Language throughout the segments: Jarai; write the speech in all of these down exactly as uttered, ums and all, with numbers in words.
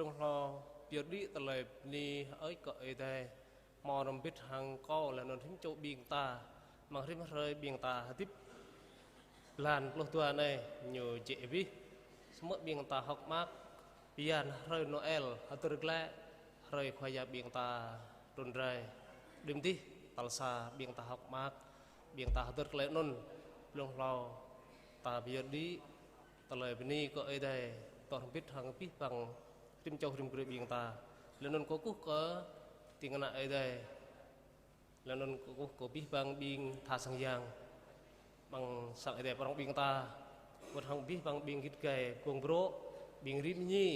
Blung hlâo pơyơr đĭ tơlơi bơni hơơč kơ Ơi Adai, hmâo hrŏm hơbĭt hăng kâo laih anŭn rĭm čô ƀing ta, amăng rĭm hrơi ƀing ta hơdip blan pluh dua anai, ñu jĕ abih. Samơ̆ ƀing ta hơ̆k mơak, bơyan hrơi Noel, hơdơr glaĭ hrơi Khua Yang ƀing ta trŭn rai. Đưm dih, tal sa ƀing ta hơ̆k mơak, ƀing ta hơdơr tơlơi anŭn. Blung hlâo ta pơyơr đĭ tơlơi bơni kơ Ơi Adai, tŏ hrŏm hơbĭt hăng abih bang rĭm čô rĭm grê ƀing ta. Laih anŭn kơkuh kơ ding kơna Ơi Adai. Laih anŭn kơkuh kơ abih bang ƀing tha sang yang amăng sang Ơi Adai prŏng ƀing ta. Wơ̆t hăng abih bang ƀing git gai gông brŏ, ƀing rĭm ñi,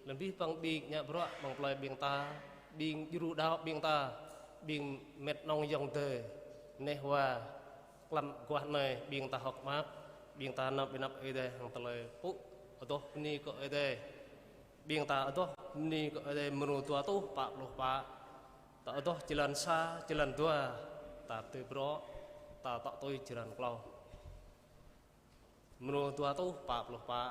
laih abih bang ƀing ngă bruă amăng plơi ƀing ta, ƀing djru đaŏ ƀing ta, ƀing met nong yŏng dơi. Neh wa, klăm guah anai ƀing ta hơ̆k mơak, ƀing ta nao ƀơi anăp Ơi Adai hăng tơlơi pŭ adoh bơni kơ Ơi Adai. Ƀing ta adoh bơni kơ Ơi Adai mrô dua rơtuh pă pluh pă. Ta adoh jơlan sa, jơlan dua, ta tui brŏ, ta tŏ tui jơlan klâo. Mrô dua rơtuh pă pluh pă.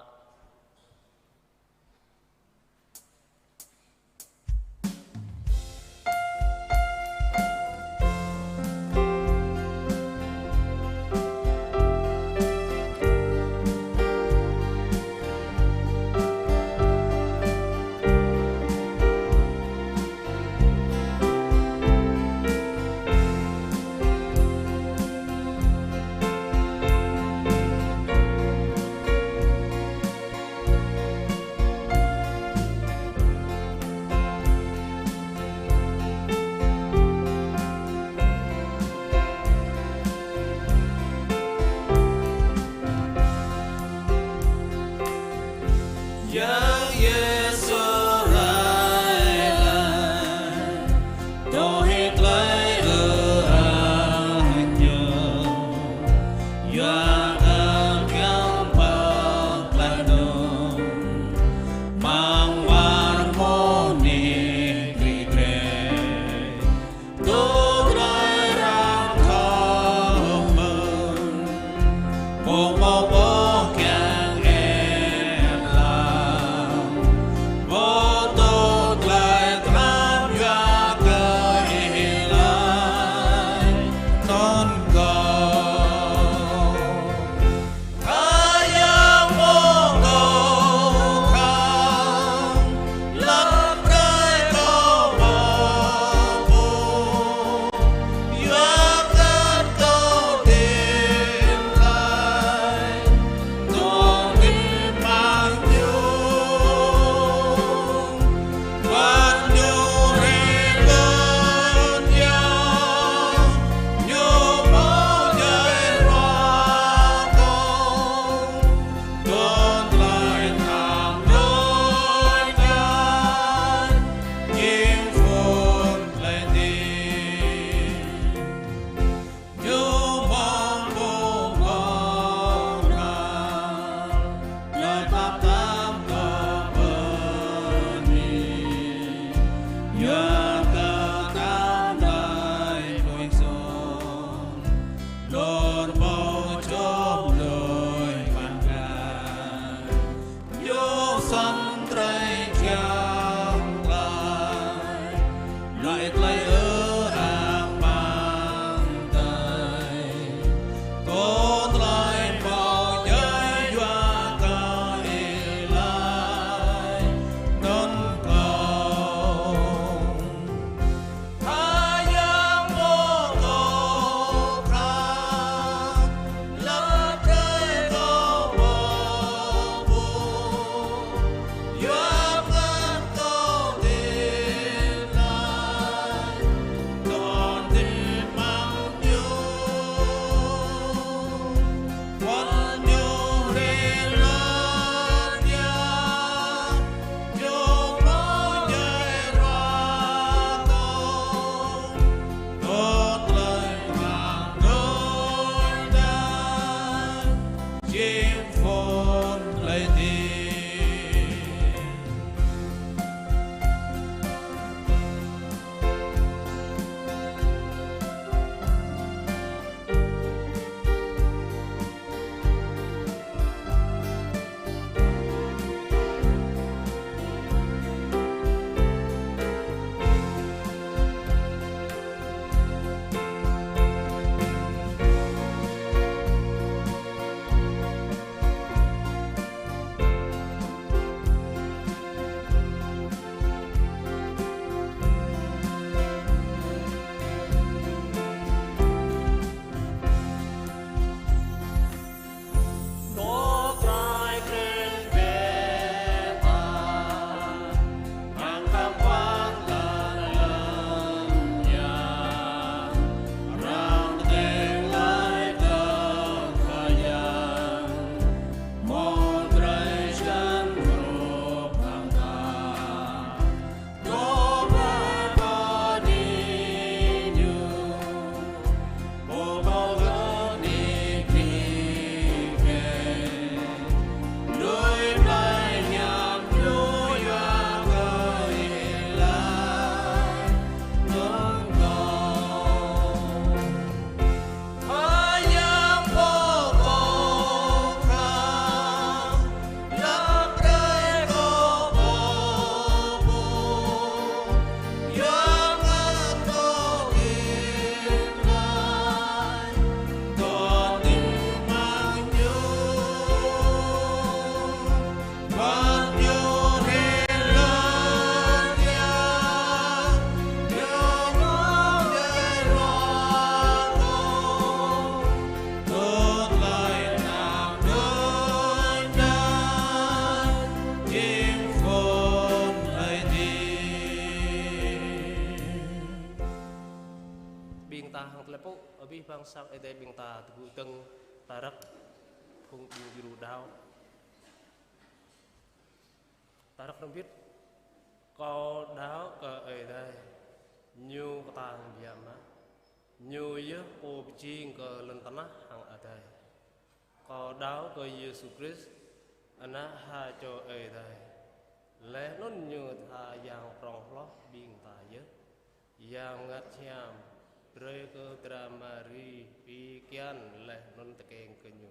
Hăng tơlơi pơpŭ abih bang sang Ơi Adai ƀing ta tơgŭ dơ̆ng ta răk phung ƀing djru đaŏ. Ta răk hrŏm hơbĭt. Kâo đaŏ kơ Ơi Adai, Ñu kơtang biă mă. Ñu yơh Pô pơjing kơ lŏn tơnah hăng adai. Kâo đaŏ kơ Yêsu Krist, Ană ha čô Ơi Adai. Laih anŭn Ñu tha Yang prŏng hloh ƀing ta yơh, Yang Bơngăt Hiam, brơi kơ dra Mari pi kian laih anŭn tơkeng kơ Ñu.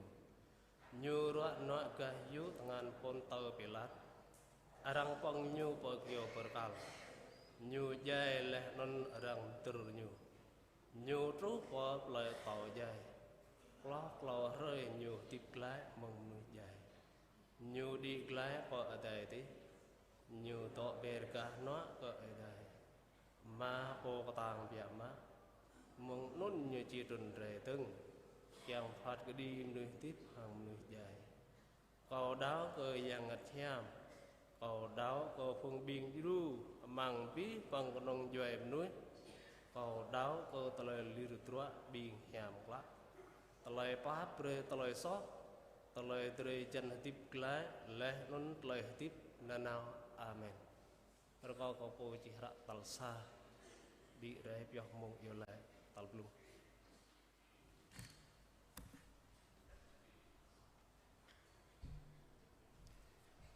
Ñu ruă nuă gah yŭ tơngan Pôntơ Pilat. Arăng pơ̆ng Ñu pơ kơyâo bơrkal. Ñu djai laih anŭn arăng dơr Ñu. Ñu truh pơ plơi atâo djai. Hloh klâo hrơi Ñu hơdip glaĭ mơ̆ng mơnuih djai. Ñu đĭ glaĭ pơ adai adih. Ñu dŏ ber gah hnuă kơ Ơi Adai. Ama Pô kơtang biă mă. Mơ̆ng anŭn Ñu či trŭn rai dơ̆ng, kiăng phat kơđi mơnuih hơdip hăng mơnuih djai. Kâo đaŏ kơ Yang Bơngăt Hiam. Kâo đaŏ kơ phung ƀing djru amăng abih bang kơnung djuai mơnuih. Kâo đaŏ kơ tơlơi lir druă ƀing hiam klă, tơlơi pap brơi tơlơi soh, tơlơi drơi jăn hơdip glaĭ, laih anŭn tơlơi hơdip nanao. Amen. Rơkâo kơ pô čih hră tal sa, ƀĭ rai pioh mông iâu laĭ tal blung.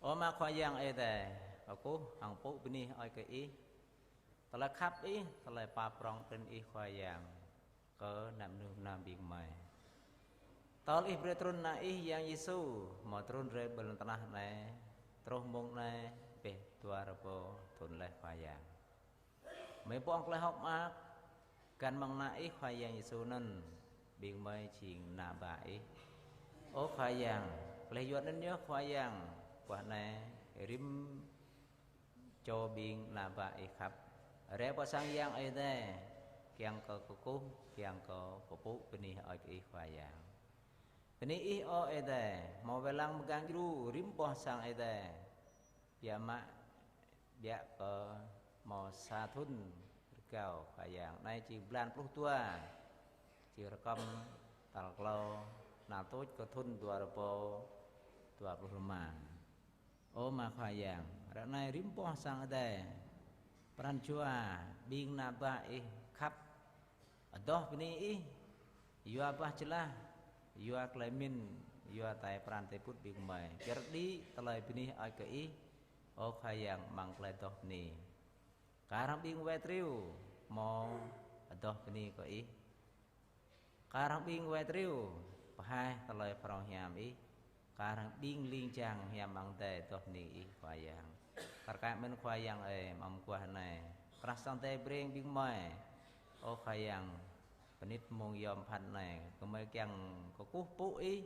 Ơ Ama Khua Yang Ơi Adai, kơkuh hăng pơpŭ bơni hơơč kơ Ih. Tơlơi khăp Ih, tơlơi pap prŏng prin Ih Khua Yang kơ ană mơnuih mơnam ƀing gơmơi. Tơl Ih brơi trŭn Ană Ih Yang Yêsu, hmâo trŭn rai ƀơi lŏn tơnah anai, truh mông anai, ƀơi dua rơbâo thŭn laih Khua Yang. Gơmơi ƀơ̆ng tơlơi hơ̆k mơak, găn mơ̆ng Ană Ih Khua Yang Yêsu anŭn, ƀing gơmơi jing ană bă Ih. Ơ Khua Yang, laih yua anŭn yơh Khua Yang, mơguah anai rĭm čô ƀing ană bă Ih khăp. Rai pơ sang Yang Ơi Adai, kiăng kơ kơkuh, kiăng kơ pơpŭ bơni hơơč kơ Ih Khua Yang. Bơni Ih ơ Ơi Adai, hmâo wai lăng mơgang djru rĭm boh sang Ơi Adai. Biă mă, biă kơ hmâo sa thŭn rơgao Khua Yang. Anai či blan pluh dua, či rơkăm tal klâo, anăl tuč kơ thŭn dua rơbâo dua pluh rơma. Ơ Ama Khua Yang, ră anai rĭm boh sang Ơi Adai, pran jua ƀing ană bă Ih khăp, adoh bơni Ih, yua bah jơlah, yua tơlơi mĭn, yua tai pran tai put ƀing gơmơi, čơrơđi tơlơi bơni hơơč kơ Ih, ơ Khua Yang, amăng tơlơi adoh bơni. Kar hăng ƀing wai triu hmâo adoh bơni kơ Ih. Kar hăng ƀing wai triu pơhaih tơlơi phrâo hiam Ih. Kar hăng ƀing ling jang hiam amăng adai adoh bơni Ih Khua Yang. Kar kaĭ mơ̆n Khua Yang ơi, amăng mơguah anai, krah sang Ơi Adai brơi ƀing gơmơi, ơ Khua Yang, pơnit mông yom phat anai, gơmơi kiăng kơkuh pơpŭ Ih.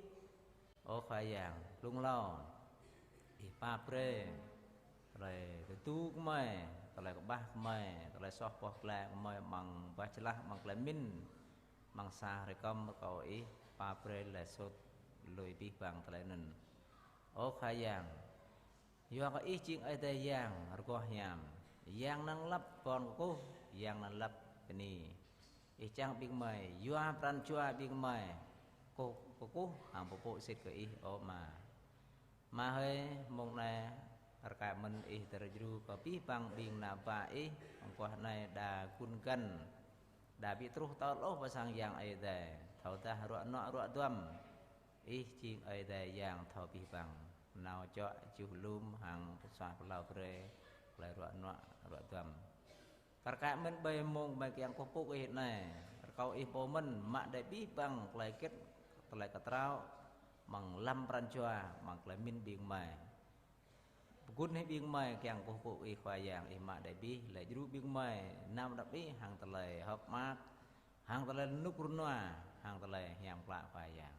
Ơ Khua Yang, blung hlâo Ih pap brơi tơlơi tơdu gơmơi, tơlơi kơƀah gơmơi, tơlơi soh boh glăi gơmơi, amăng bah jơlah, amăng tơlơi mĭn, amăng sa hrơi kơm, rơkâo Ih pap brơi laih sut lui abih bang tơlơi anŭn. Ơ Khua Yang, yua kơ Ih jing Ơi Adai Yang rơgoh hiam, Yang năng lăp bon kơkuh, Yang năng lăp bơni. Ih čang ƀing gơmơi, yua pran jua ƀing gơmơi kơkuh, kơkuh hăng pơpŭ sĭt kơ Ih, ơ Ama. Ama hơi, mông anai rơkâo mơ̆n Ih dơr djru kơ abih bang ƀing ană bă Ih, mơguah anai đa gun găn, đa ƀu truh tơl ôh pơ sang Yang Ơi Adai, thâodah ruă nuă ruă duăm. Ih jing Ơi Adai Yang thâo abih bang, nao čuă juh lum hăng pơsuaih pơhlao brơi tơlơi ruă nuă ruă duăm. Kar kaĭ mơ̆n ƀơi mông gơmơi kiăng kơkuh pơpŭ kơ Ih anai, rơkâo Ih pô mơ̆n mă đơi abih bang tơlơi hơget, tơlơi kơtraŏ, amăng lăm pran jua, amăng tơlơi mĭn ƀing gơmơi. Pơgun hĭ ƀing gơmơi kiăng kơkuh pơpŭ Ih Khua Yang, Ih mă đơi abih, laih djru ƀing gơmơi, năm đăp Ih hăng tơlơi hơ̆k mơak, hăng tơlơi rơnŭk rơnua, hăng tơlơi hiam klă Khua Yang.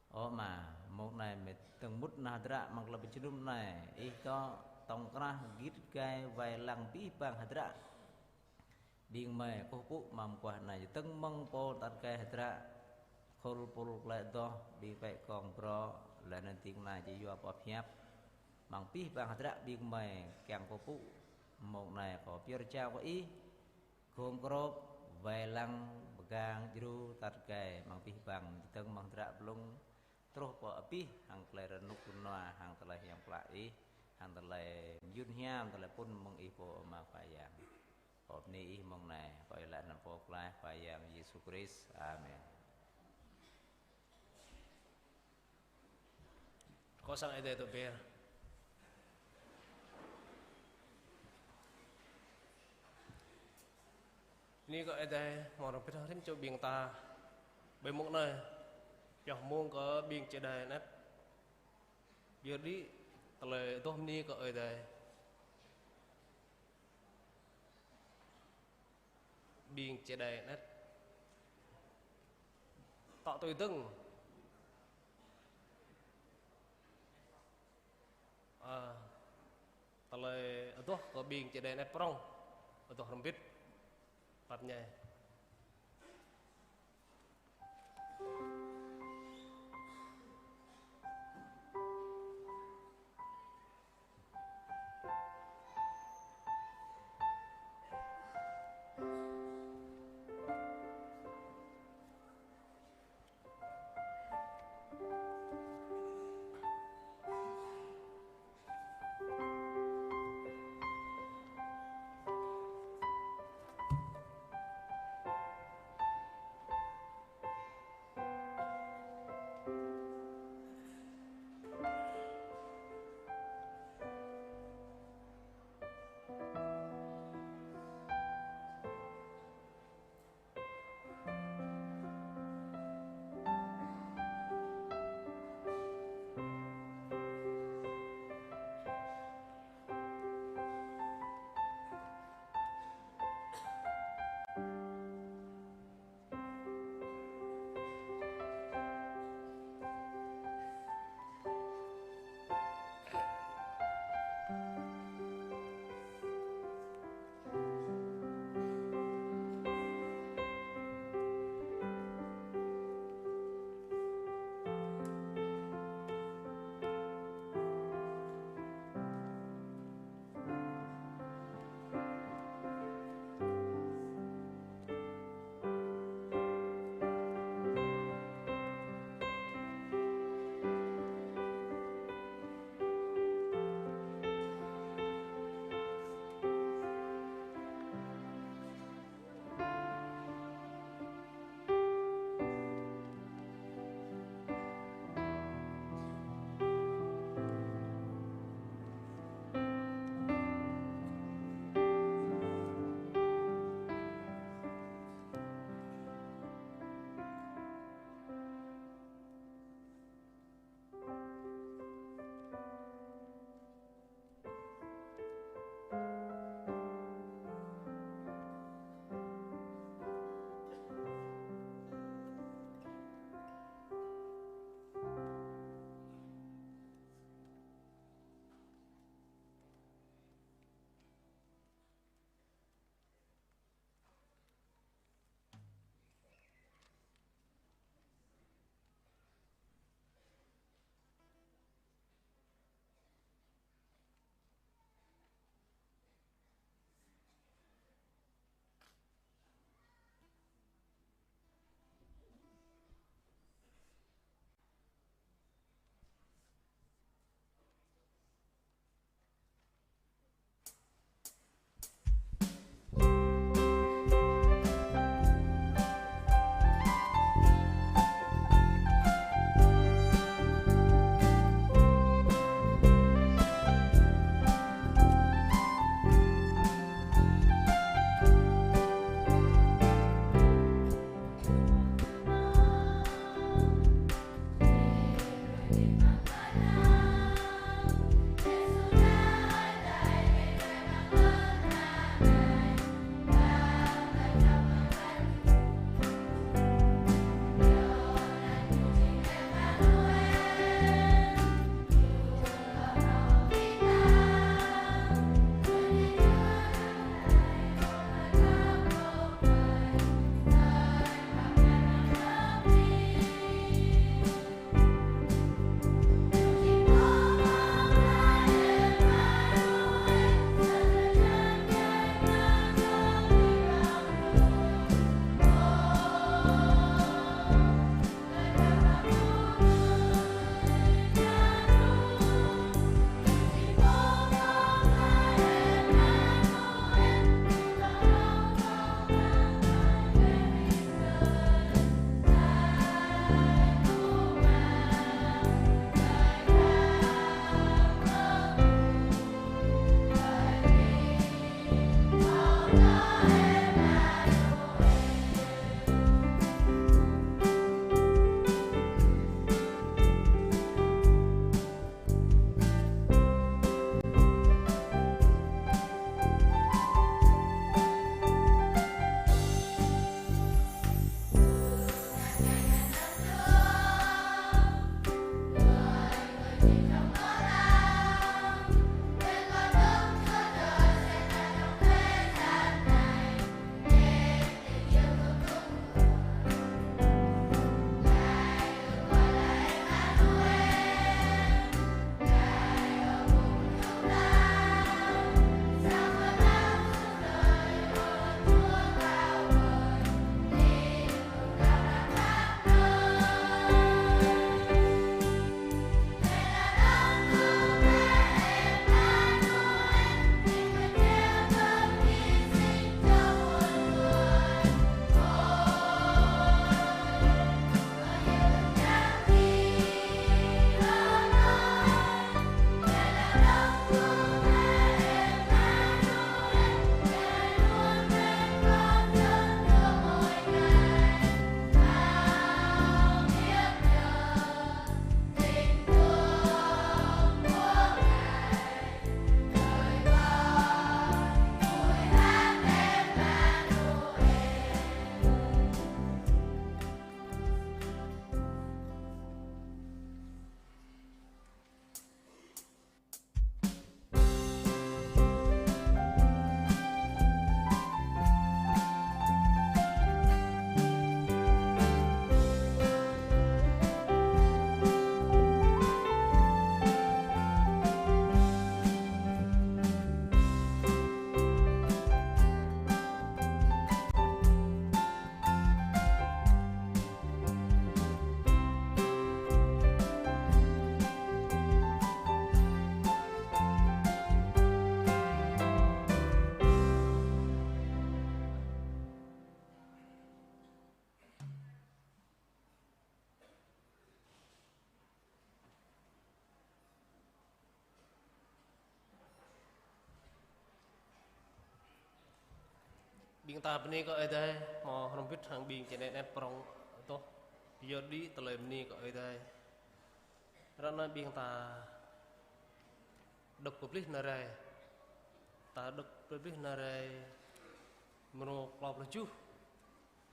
Ơ Ama, mông anai gơmơi dơ̆ng mŭt nao hơdră amăng tơlơi pơjơnum anai, Ih dŏ tŏng krah git gai wai lăng abih bang hơdră. Ƀing gơmơi kơkuh pơpŭ amăng mơguah anai, dơ̆ng mơ̆ng pô tăt gai hơdră, khul pul tơlơi adoh, ƀing pĕ gong brŏ, laih anŭn ding kơna či yua boh pơhiăp. Amăng abih bang hơdră ƀing gơmơi kiăng kơkuh pơpŭ, mông anai kâo pơyơr jao kơ Ih, gum grŏp, wai lăng, Gang djru tăt gai amăng abih bang čơdơ̆ng amăng hơdră blung truh pơ abih hăng tơlơi rơnŭk rơnua, hăng tơlơi hiam klă Ih, hăng tơlơi mơyŭn hiam, tơlơi pŭn mơ̆ng Ih pô Ama Khua Yang. Kâo bơni Ih mông anai, kâo iâu laĭ anăn Pô Pơklaih Khua Yang Yêsu Krist. Amen. Kâo sang Ơi Adai tơbiă. Bơni kơ Ơi Adai, mơ̆ng rơbit rĭm čô ƀing ta, ƀơi mông anai, yua mông kơ ƀing čơđai anet. Yua đĭ tơlơi adoh bơni kơ Ơi Adai. Ƀing čơđai anet. Tŏ tui dơ̆ng. Ơ, tơlơi adoh kơ ƀing čơđai anet prŏng. Adoh rơbit. Pap ñai. Ƀing ta bơni kơ Ơi Adai, hmâo hrŏm hơbĭt hăng ƀing či nĕ nĕt prŏng tŏh, pơyơr đĭ tơlơi bơni kơ Ơi Adai. Ră anai ƀing ta đŏk pơplih nao rai. Ta đŏk pơplih nao rai mrô klâo pluh tơjuh.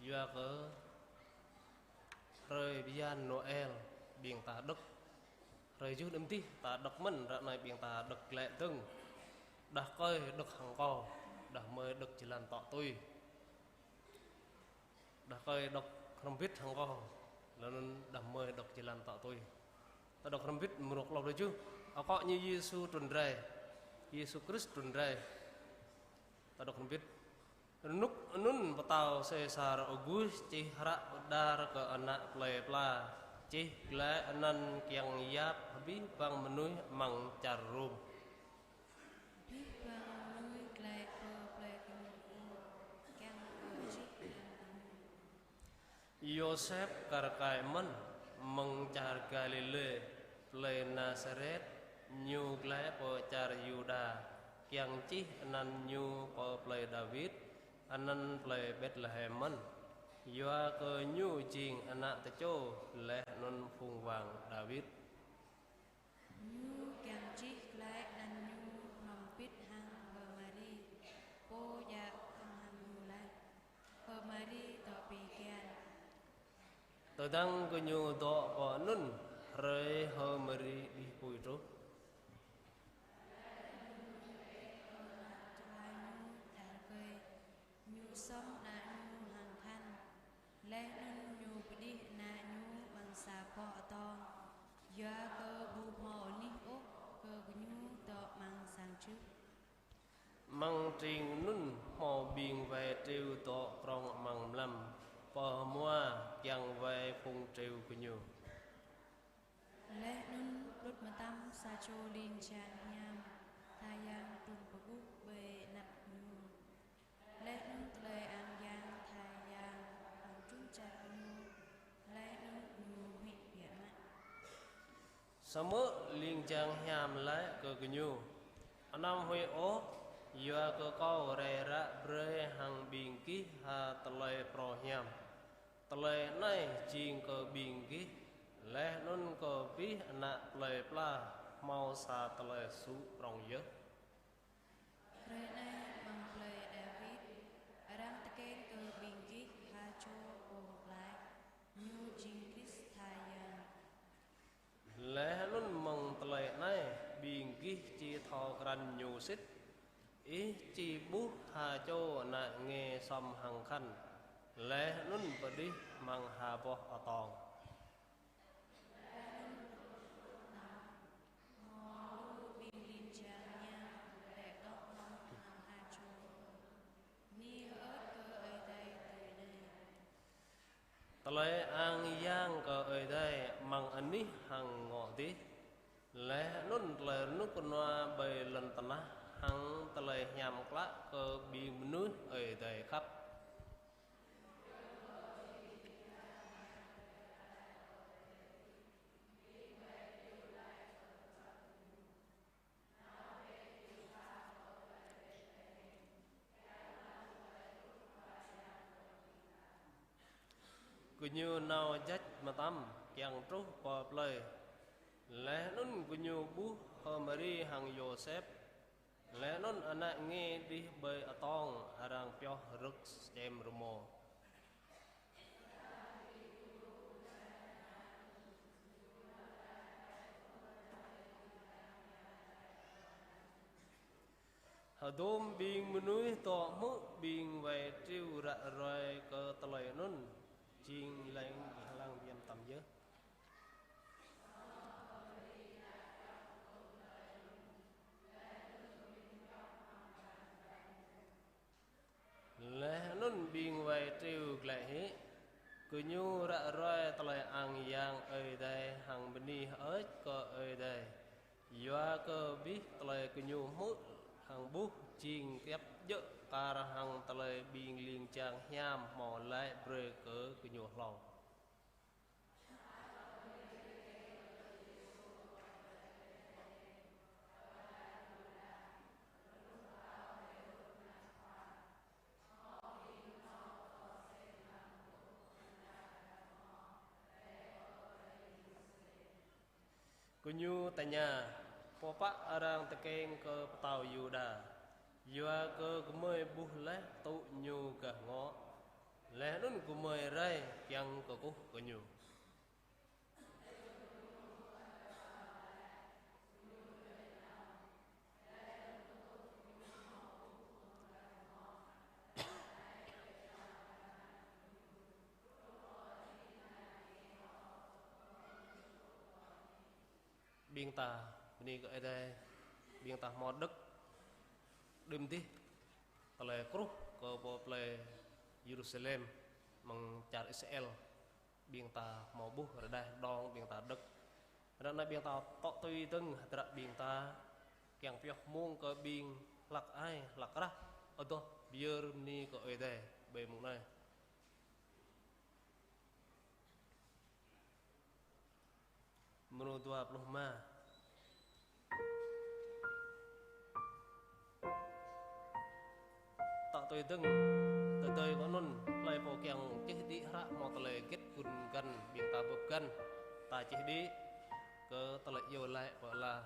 Yua kơ hrơi bơyan Noel ƀing ta đŏk. Hrơi tơjuh đưm dih ta đŏk mơ̆n, ră anai ƀing ta đŏk glaĭ dơ̆ng. Đah rơkơi đŏk hăng kâo, đah kơmơi đŏk jơlan tŏ tui. Đah rơkơi đŏk hrŏm hơbĭt hăng kâo, laih anŭn đah kơmơi đŏk jơlan tŏ tui. Ta đŏk hrŏm hơbĭt mrô klâo pluh tơjuh. Akŏ ñu Yêsu trŭn rai. Yêsu Krist trŭn rai. Ta đŏk hrŏm hơbĭt. Rơnŭk anŭn pơtao Sêsar Ôgust čih hră pơđar kơ ană plei pla, čih glaĭ anăn kiăng yap abih bang mơnuih amăng čar Rôm. Abih bang mơnuih glaĭ pơ plei gơñu, kiăng kơ čih anăn gơñu. Yôsep kar kaĭ mơ̆n, mơ̆ng čar Galilê, plei Nasaret, ñu glaĭ pơ čar Yuđa, kiăng čih anăn ñu pơ plei Dawid, anăn plei Betlehem mơ̆n. Yua kơ ñu jing ană tơčô, laih anŭn phung wang Dawid. Ñu kiăng čih glaĭ anăn ñu hrŏm hơbĭt hăng H'Mari, pô djă kơ̆ng hăng ñu laih. H'Mari dŏ ƀơi kian. Tơdang gơñu dŏ pơ anŭn, hrơi H'Mari đih apui truh. Ñu sŏng ană ñu hăng khăn. Laih anŭn ñu pơđih ană ñu amăng sa boh atông. Yua kơ ƀu hmâo anih ôh kơ gơñu dŏ amăng sang čư̆. Amăng tring anŭn hmâo ƀing wai triu dŏ krŏng amăng mlam, pơhmua kiăng wai phung triu gơñu. Laih anŭn pơƀut mơtam sa čô ling jang hiam tha yang trŭn pơƀuh ƀơi anăp ñu. Laih anŭn tơlơi ang yang tha yang hăng trŭn čar ñu. Laih anŭn ñu huĭ biă mă. Samơ̆ ling jang hiam laĭ kơ gơñu: Anăm huĭ ôh, yua kơ kâo rai ră brơi hăng ƀing gih ha tơlơi phrâo hiam. Tơlơi anai jing kơ ƀing gih, laih anŭn kơ abih ană plei pla hmâo sa tơlơi sŭ prŏng yơh. Hrơi anai amăng plei Dawid, arăng tơkeng kơ ƀing gih ha čô pô pơklaih, ñu jing Krist tha yang. Laih anŭn mơ̆ng tơlơi anai, ƀing gih či thâo krăn ñu sĭt. Ih či ƀuh ha čô ană nge sŏm hăng khăn, laih anŭn pơđih amăng ha boh atông. Tơlơi ang yang kơ Ơi Adai amăng anih hăng ngŏ adih. Laih anŭn tơlơi rơnŭk rơnua ƀơi lŏn tơnah hăng tơlơi hiam klă kơ ƀing mơnuih Ơi Adai khăp. Gơñu nao jač mơtam kiăng truh pơ plei. Laih anŭn gơñu ƀuh H'Mari hăng Yôsep. Laih anŭn ană nge đih ƀơi atông arăng pioh rơ̆k čem rơmô. Hơdôm ƀing mơnuih dŏ hmư̆ ƀing wai triu ră ruai kơ tơlơi anŭn, jing leng lăng biăn tăm yơh. Laih anŭn ƀing wai triu glaĭ hĭ, gơñu ră ruai tơlơi ang yang Ơi Adai hăng bơni hơơč kơ Ơi Adai. Yua kơ abih tơlơi gơñu hmư̆ hăng ƀuh jing kiăp djơ̆ kar hăng tơlơi ƀing ling jang hiam hmâo laĭ brơi kơ gơñu hlâo. Ñu tơña: Pô pă arăng tơkeng kơ pơtao Yuđa? Yua kơ gơmơi ƀuh laih tŭ ñu gah ngŏ, laih anŭn gơmơi rai kiăng kơkuh kơ ñu. Ƀing ta bơni kơ Ơi Adai, ƀing ta hmâo đŏk đưm dih tơlơi kruh kơ pơ plơi Yêrusalem mơ̆ng čar Israel. Ƀing ta hmâo ƀuh rơđah rơđông, ƀing ta đŏk. Ră anai ƀing ta tŏ tui dơ̆ng hơdră ƀing ta kiăng pioh mông kơ ƀing hlăk ai hlăk rah, adoh pơyơr bơni kơ Ơi Adai ƀơi mông anai. Mrô dua pluh rơma. Tŏ tui dơ̆ng, tơdơi kơ anŭn, hlơi pô kiăng čih đĭ hră hmâo tơlơi hơget gun găn, ƀing ta bưp găn, ta čih đĭ kơ tơlơi iâu laĭ pơala.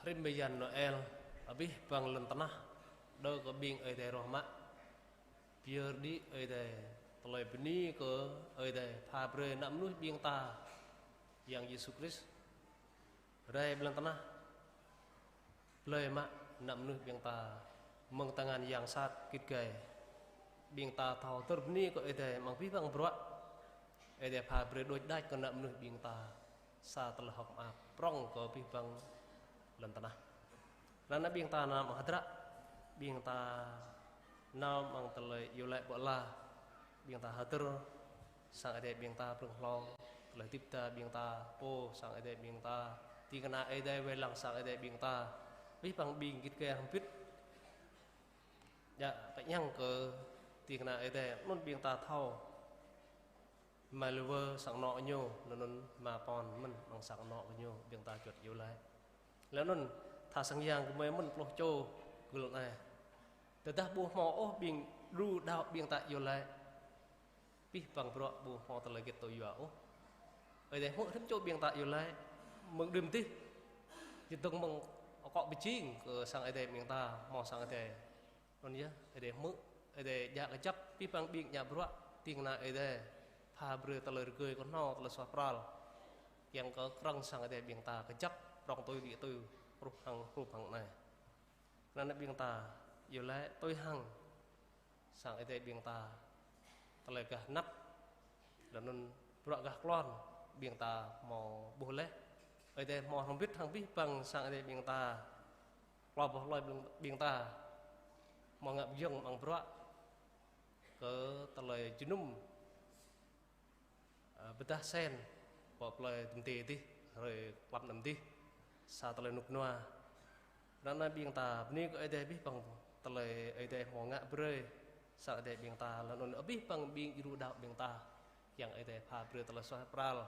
Rĭm bơyan Noel, abih bang lŏn tơnah, đơ kơ ƀing Ơi Adai roh mă. Pơyơr đĭ Ơi Adai, tơlơi bơni kơ Ơi Adai, pha brơi ană mơnuih ƀing ta, Yang Yêsu Krist rai ƀơi lŏn tơnah, blơi mă ană mơnuih ƀing ta mơ̆ng tơngan yang sat git gai. Ƀing ta thâo hơdơr bơni kơ Ơi Adai amăng abih bang bruă. Ơi Adai pha brơi đôč đač kơ ană mơnuih ƀing ta sa tơlơi hơ̆k mơak prŏng kơ abih bang lŏn tơnah. Anŭn ƀing ta nao amăng hơdră, ƀing ta nao amăng tơlơi iâu laĭ ƀô̆ la, ƀing ta hơdơr sang Ơi Adai ƀing ta blung hlâo, tơlơi hơdip ta ƀing ta pô sang Ơi Adai ƀing ta, ding kơna Ơi Adai wai lăng sang Ơi Adai ƀing ta, abih bang ƀing git gai hrŏm hơbĭt. Djă kơñăng kơ ding kơna Ơi Adai, anŭn ƀing ta thâo. Mă lơwơ sang anŏ ñu, anŭn mă pon mơ̆n amăng sang anŏ kơ ñu, ƀing ta juăt iâu laĭ. Laih anŭn tha sang yang gơmơi mơ̆n pluh čô gơl anai. Tơdah ƀu hmâo ôh ƀing đru đaŏ ƀing ta iâu laĭ, abih bang bruă ƀu hmâo tơlơi hơget tui yua ôh. Ơi Adai hmư̆ rĭm čô ƀing ta iâu laĭ, mơ̆ng đưm dih, jơdơ̆ng mơ̆ng akŏ pơjing kơ sang Ơi Adai ƀing ta, hmâo sang Ơi Adai. Anŭn yơh, Ơi Adai hmư̆, Ơi Adai djă kơjăp, abih bang ƀing djă bruă, ding kơna Ơi Adai pha brơi tơlơi rơgơi kơhnâo, tơlơi suaih pral. Kiăng kơ krơ̆ng sang Ơi Adai ƀing ta kơjăp, prŏng tui đĭ tui, hrup hăng, hrup hăng anai. Kơnang ƀing ta iâu laĭ tui hăng sang Ơi Adai ƀing ta tơlơi gah hơnăp, laih anŭn bruă gah klon ƀing ta hmâo ƀuh laih. Ơi Adai hmâo hrŏm hơbĭt hăng abih bang sang Ơi Adai ƀing ta, klâo boh hloi ƀing, ƀing ta hmâo ngă pơgiŏng amăng bruă kơ tơlơi jơnum, ơ, pơdah sen, pơ plơi Tơm Tê dih, hrơi klăm anăm dih, sa tơlơi rơnŭk rơnua. Anŭn ƀing ta bơni kơ Ơi Adai abih bang tơlơi Ơi Adai hmâo ngă brơi sang Ơi Adai ƀing ta, laih anŭn abih bang ƀing djru đaŏ ƀing ta, kiăng Ơi Adai pha brơi tơlơi suaih pral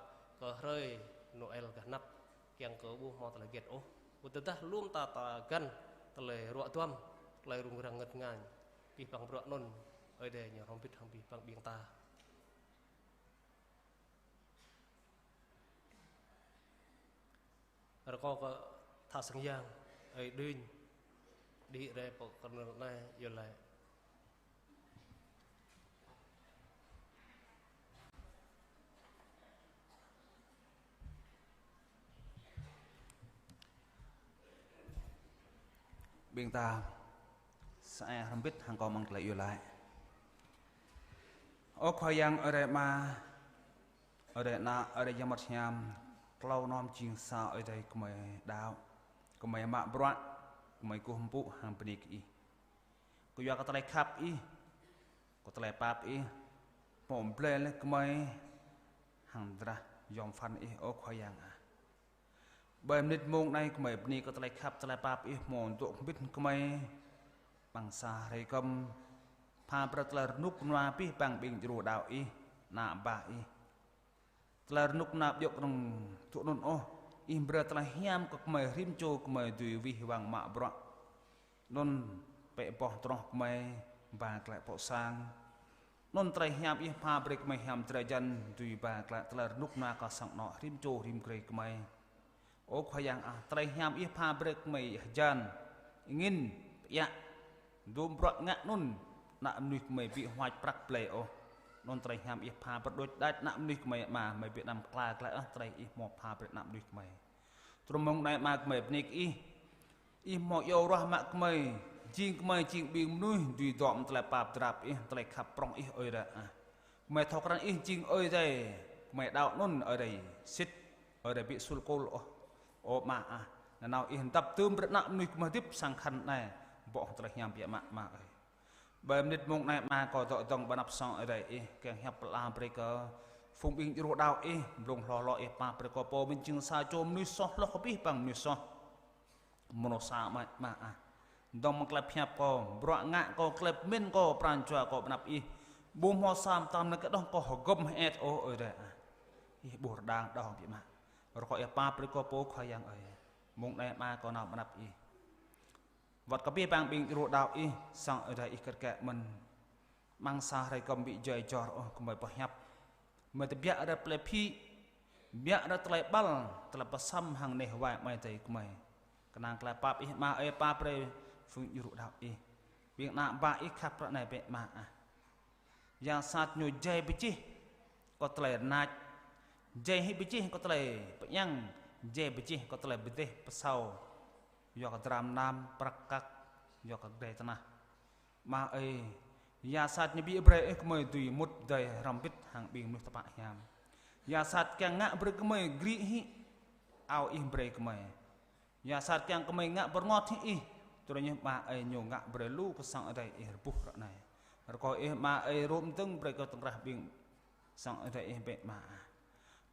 kơ hrơi Noel gah hơnăp, kiăng kơ ƀu hmâo tơlơi hơget ôh. Ƀu tơdah lŏm ta, ta găn tơlơi ruă duăm, tơlơi rŭng răng ngơ̆t ngañ, abih bang bruă anŭn Ơi Adai ñu hrŏm hơbĭt hăng abih bang ƀing ta. Rơkâo kơ tha sang yang, ơi Đinh, đĭ rai pơ kơnơ̆ng anai, iâu laĭ. Ƀing ta sa ai hrŏm hơbĭt hăng kâo amăng tơlơi iâu laĭ. Ơ Khua Yang, Ơi Adai Ama, Ơi Adai Ană, Ơi Adai Yang Bơngăt Hiam, klâo anom jing sa Ơi Adai gơmơi đaŏ, gơmơi mă bruă, gơmơi kơkuh pơpŭ hăng bơni kơ Ih. Kơyua kơ tơlơi khăp Ih, kơ tơlơi pap Ih, pơblơi laih gơmơi hăng drah yom pơphan Ih, ơ Khua Yang ah. Ƀơi mơnit mông anai gơmơi bơni kơ tơlơi khăp, tơlơi pap Ih hmâo dŏ hơbĭt gơmơi amăng sa hrơi kơm, pha brơi tơlơi rơnŭk rơnua abih bang ƀing djru đaŏ Ih, ană bă Ih. Tơlơi rơnŭk rơnua ƀu djơ̆ kơnơ̆ng tŭ anŭn ôh, Ih brơi tơlơi hiam kơ gơmơi rĭm čô gơmơi dưi wih wăng mă bruă. Anŭn pĕ boh troh gơmơi ba glaĭ pơ sang. Anŭn tơlơi hiam Ih pha brơi gơmơi hiam drơi jăn dưi ba glaĭ tơlơi rơnŭk rơnua kơ sang anŏ rĭm čô rĭm grê gơmơi. Ơ Khua Yang ah, tơlơi hiam Ih pha brơi gơmơi hơjan, angĭn, pơiă, dôm bruă ngă anŭn, ană mơnuih gơmơi ƀu huač prăk blai ôh. Anŭn tơlơi hiam Ih pha brơi đôč đač ană mơnuih gơmơi Ama, gơmơi ƀu anăm kla glaĭ ôh tơlơi Ih hmâo pha brơi ană mơnuih gơmơi. Truh mông anai Ama, gơmơi bơni kơ Ih. Ih hmâo iâu ruah mă gơmơi, jing gơmơi jing ƀing mơnuih dưi dŏ amăng tơlơi pap drap Ih, tơlơi khăp prŏng Ih Ơi Adai ah. Gơmơi thâo krăn Ih jing Ơi Adai, gơmơi đaŏ anŭn Ơi Adai sĭt, Ơi Adai ƀu sul kôl ôh. Ơ Ama ah, nanao Ih dăp dưm brơi ană mơnuih gơmơi hơdip sang khăn anai, bŏ hăng tơlơi hiam biă mă Ama ơi. Ƀơi mơnit mông anai Ama, kâo dŏ dơ̆ng ƀơi anăp sang Ơi Adai Ih, kiăng hiăp pơala brơi kơ phung ƀing djru đaŏ Ih, blung hlâo hlâo Ih pap brơi kơ pô mơ̆n jing sa čô mơnuih soh hloh kơ abih bang mơnuih soh. Mơnuih sa mă Ama ah. Dơ̆ng mơ̆ng tơlơi pơhiăp kâo, bruă ngă kâo, tơlơi pơmĭn kâo, pran jua kâo ƀơi anăp Ih, ƀu hmâo sa mơtam anai kơđŏh kâo hơgŏm hơĕt ôh Ơi Adai ah. Ih ƀuh rơđah đaŏ biă mă. Rơkâo Ih pap brơi kơ pô Khua Yang ơi. Mông anai Ama kâo nao ƀơi anăp Ih. Wơ̆t kơ abih bang ƀing djru đaŏ Ih, sang Ơi Adai Ih kơt kĕ mơ̆n. Amăng sa hrơi kơm ƀu djơ̆ jor ôh gơmơi pơhiăp. Gơmơi tơbiă rai tơlơi phĭ, biă rai tơlơi ƀăl, tơlơi pơsăm hăng neh wai amai adơi gơmơi. Kơnang tơlơi pap Ih Ama ơi, pap brơi phung djru đaŏ Ih. Ƀing ană bă Ih khăp ră anai bĕ Ama ah. Yang sat ñu jai pơjeh kơ tơlơi rơnăč, jai hĭ pơjeh kơ tơlơi pơiăng, jai pơjeh kơ tơlơi pơdeh pơsao, yua kơ dram nam prăk kăk, yua kơ kơdai tơnah. Ama ơi, yang sat ñu ƀu brơi Ih gơmơi dưi mŭt dơi hrŏm hơbĭt hăng ƀing mơnuih tơpă hiam. Yang sat kiăng ngă brơi gơmơi grĭ hĭ ao Ih brơi gơmơi. Yang sat kiăng gơmơi ngă bơrngot hĭ Ih, tơdơi ñu Ama ơi ñu ngă brơi lu kơ sang Ơi Adai Ih rơbuh ră anai. Rơkâo Ih Ama ơi rôm dơ̆ng brơi kơ tơkrah ƀing sang Ơi Adai Ih bĕ Ama ah.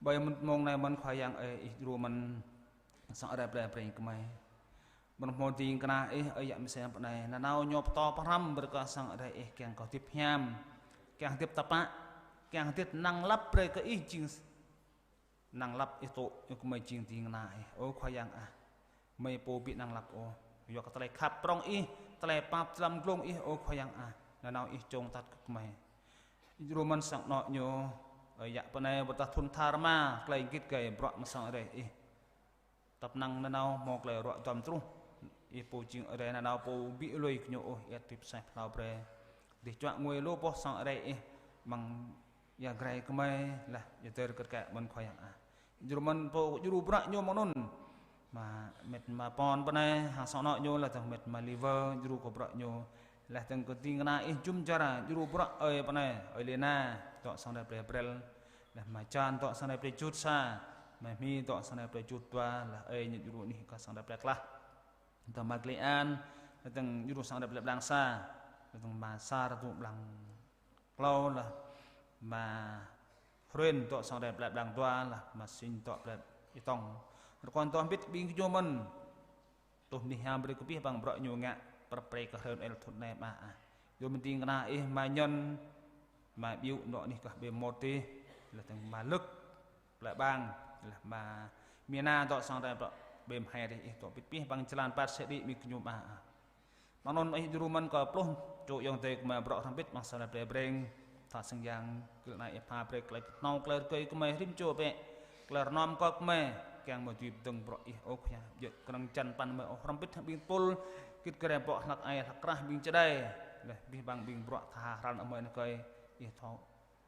Ƀơi mơ̆n mông anai mơ̆n Khua Yang ơi, Ih djru mơ̆n sang Ơi Adai plei brơi gơmơi. Mơ̆n hmâo ding kơna Ih ơi, yă mơsĕ pơ anai, nanao ñu pơtô pơhrăm brơi kơ sang Ơi Adai Ih kiăng kơ hơdip hiam, kiăng hơdip tơpă, kiăng hơdip năng lăp brơi kơ Ih jing năng lăp Ih tŭ, Ih gơmơi jing ding kơna Ih. Ơ Khua Yang ah, gơmơi pô ƀu năng lăp ôh. Yua kơ tơlơi khăp prŏng Ih, tơlơi pap jơlan glông Ih, ơ Khua Yang ah, nanao Ih čong tăt kơ gơmơi. Ih djru mơ̆n sang anŏ ñu, ơi yă pơ anai ƀôdah thŭn tha rơma, tơlơi git gai bruă mơ̆ng sang Ơi Adai Ih. Tăp năng nanao hmâo tơlơi ruă duăm truh. Ih pô jing Ơi Adai nanao pô ƀu lui kơ ñu ôh, iăt tui pơsaih pơhlao brơi. Dêh čuă ngui lu boh sang Ơi Adai Ih amăng ia grai gơmơi laih ia dơr kơtkĕ mơ̆n Khua Yang ah. Ih djru mơ̆n pô djru bruă ñu mơ̆ng anŭn. Mă met mă pon pơ anai hăng sang anŏ ñu laih dơ̆ng met mă liver djru kơ bruă ñu. Laih dơ̆ng kơ ding kơna Ih jum jar djru bruă ơi pơ anai, ơi Lina, dŏ sang Ơi Adai plei Brel. Laih mă Jan dŏ sang Ơi Adai plei Jut sa, mă Hmi dŏ sang Ơi Adai plei Jut dua, laih ơi ñu djru anih kơ sang Ơi Adai plei Klah. Dơ̆ng mă Gli An, dơ̆ng djru sang Ơi Adai plei Blang sa, dơ̆ng mă Sar dŏ Blang klâo laih, mă Hruen dŏ sang Ơi Adai plei Blang dua laih, mă Sing dŏ plei Itong. Rơkâo dŏ hơbĭt ƀing gơñu mơ̆n. Tuh mơnuih hiam brơi kơ abih bang bruă ñu ngă, prăp pre kơ hrơi Noel thŭn anai Ama ah. Yua mơ̆ng ding kơna Ih mă Ñăn, mă Biu dŏ anih kơ ƀe mơmŏt tih, laih dơ̆ng mă Lơ̆k, plei Bang, laih mă Mina dŏ sang Ơi Adai plei ƀe mơhai tih, Ih dŏ hơbĭt abih bang jơlan păt sĕ đĭ mơ̆ng gơñu Ama ah. Mơ̆ng anŭn Ih djru mơ̆n kơ pluh čô ayŏng adơi gơmơi bruă hrŏm hơbĭt amăng sang Ơi Adai plei Breng. Tha sang yang gơl anai Ih pha brơi tơlơi pơhnâo tơlơi rơgơi gơmơi rĭm čô bĕ. Tơlơi rơnom kơ gơmơi kiăng mơ̆ dưi pơdơ̆ng bruă Ih ơ Khua Yang. Djơ̆ kơnơ̆ng jăn păn gơmơi ôh, hrŏm hơbĭt hăng ƀing tơpul git gai bŏ hlăk ai hlăk krah ƀing čơđai. Laih abih bang ƀing bruă tha hrăn gơmơi anai kơi Ih thâo.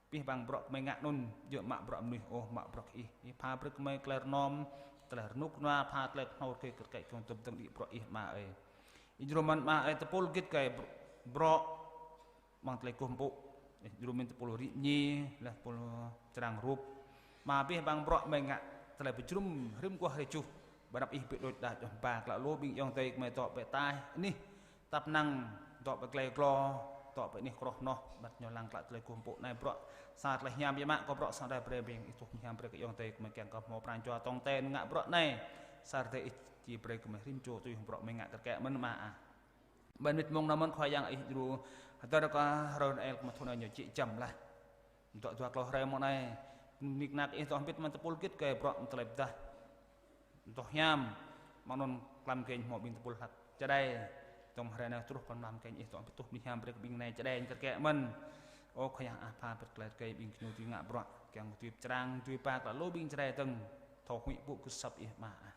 Abih bang bruă gơmơi ngă anŭn djơ̆ mă bruă mơnuih ôh, mă bruă Ih. Ih pha brơi gơmơi tơlơi rơnom, tơlơi rơnŭk rơnua, pha tơlơi pơhnâo rơgơi kơtkĕ kiăng tŭm dơ̆ng đĭ bruă Ih Ama ơi. Ih djru mơ̆n Ama ơi tơpul git gai br-, bruă amăng tơlơi kơkuh pơpŭ. Ih djru mơ̆n tơpul rĭ mơñi, laih tơpul črang rup. Mă abih bang bruă gơmơi ngă tơlơi pơjơnum rĭm guah hrơi juh. Ƀơi anăp Ih ƀu đôč đač ôh, ba klă lu ƀing ayŏng adơi gơmơi dŏ ƀơi ataih anih. Tăp năng dŏ ƀơi glai glô, dŏ ƀơi anih kroh noh, ƀơi ñu lăng klă tơlơi kơkuh pơpŭ anai bruă. Sa tơlơi hiam biă mă kơ bruă sang Ơi Adai brơi ƀing Ih tuh mơhiam brơi kơ ayŏng adơi gơmơi kiăng kơ hmâo pran jua tong ten ngă bruă anai. Sa rơdêh Ih či brơi gơmơi rĭm čô tui bruă gơmơi ngă kơtkĕ mơ̆n Ama ah. Ƀơi mơnit mông anai mơ̆n Khua Yang Ih djru hơdơr kơ hrơi Noel kơ mă thŭn anai ñu či jăm laih. Dŏ dua klâo hrơi mơ̆ng anai, nik nak Ih dŏ hơbĭt mơ̆n tơpul git gai bruă mơ̆ng tơlơi pơdah. Dŏ hiam, mơ̆ng anŭn klăm kĕnh hmâo ƀing tơpul hlăk čơđai. Dŏ hrơi anai truh kơ mlam kĕnh Ih dŏ hơbĭt tuh mơnuih hiam brơi kơ ƀing anai čơđai kơtkĕ mơ̆n. Ơ Khua Yang ah, pha brơi tơlơi rơgơi ƀing gơñu dưi ngă bruă, kiăng dưi pơčrang, dưi ba klă lu ƀing čơđai dơ̆ng. Thâo huĭ pŭ kơ asăp Ih Ama ah.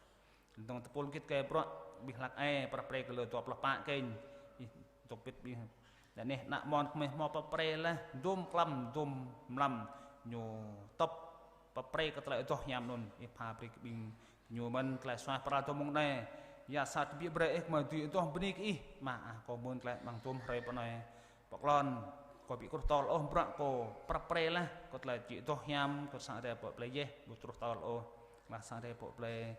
Dơ̆ng tơpul git gai bruă, ƀing hlăk ai, prăp pre kơ lơ dua pluh pă kĕnh. Ih dŏ hơbĭt ƀing. Đa neh ană mon gơmơi hmâo prăp pre laih, dôm klăm, dôm mlam, ñu tŏp prăp pre kơ tơlơi adoh hiam anŭn, Ih pha brơi kơ ƀing gơñu mơ̆n tơlơi suaih pral dôm mông anai. Yang sat ƀu brơi Ih gơmơi dưi adoh bơni kơ Ih, Ama ah, kâo mơ̆n tơlơi amăng dôm hrơi pơ anai. Pơklon, kâo ƀu kruh tơl ôh bruă kâo prăp pre laih, kơ tơlơi či adoh hiam, kơ sang Ơi Adai pơ plei Yêh, ƀu truh tơl ôh, laih sang Ơi Adai pơ plei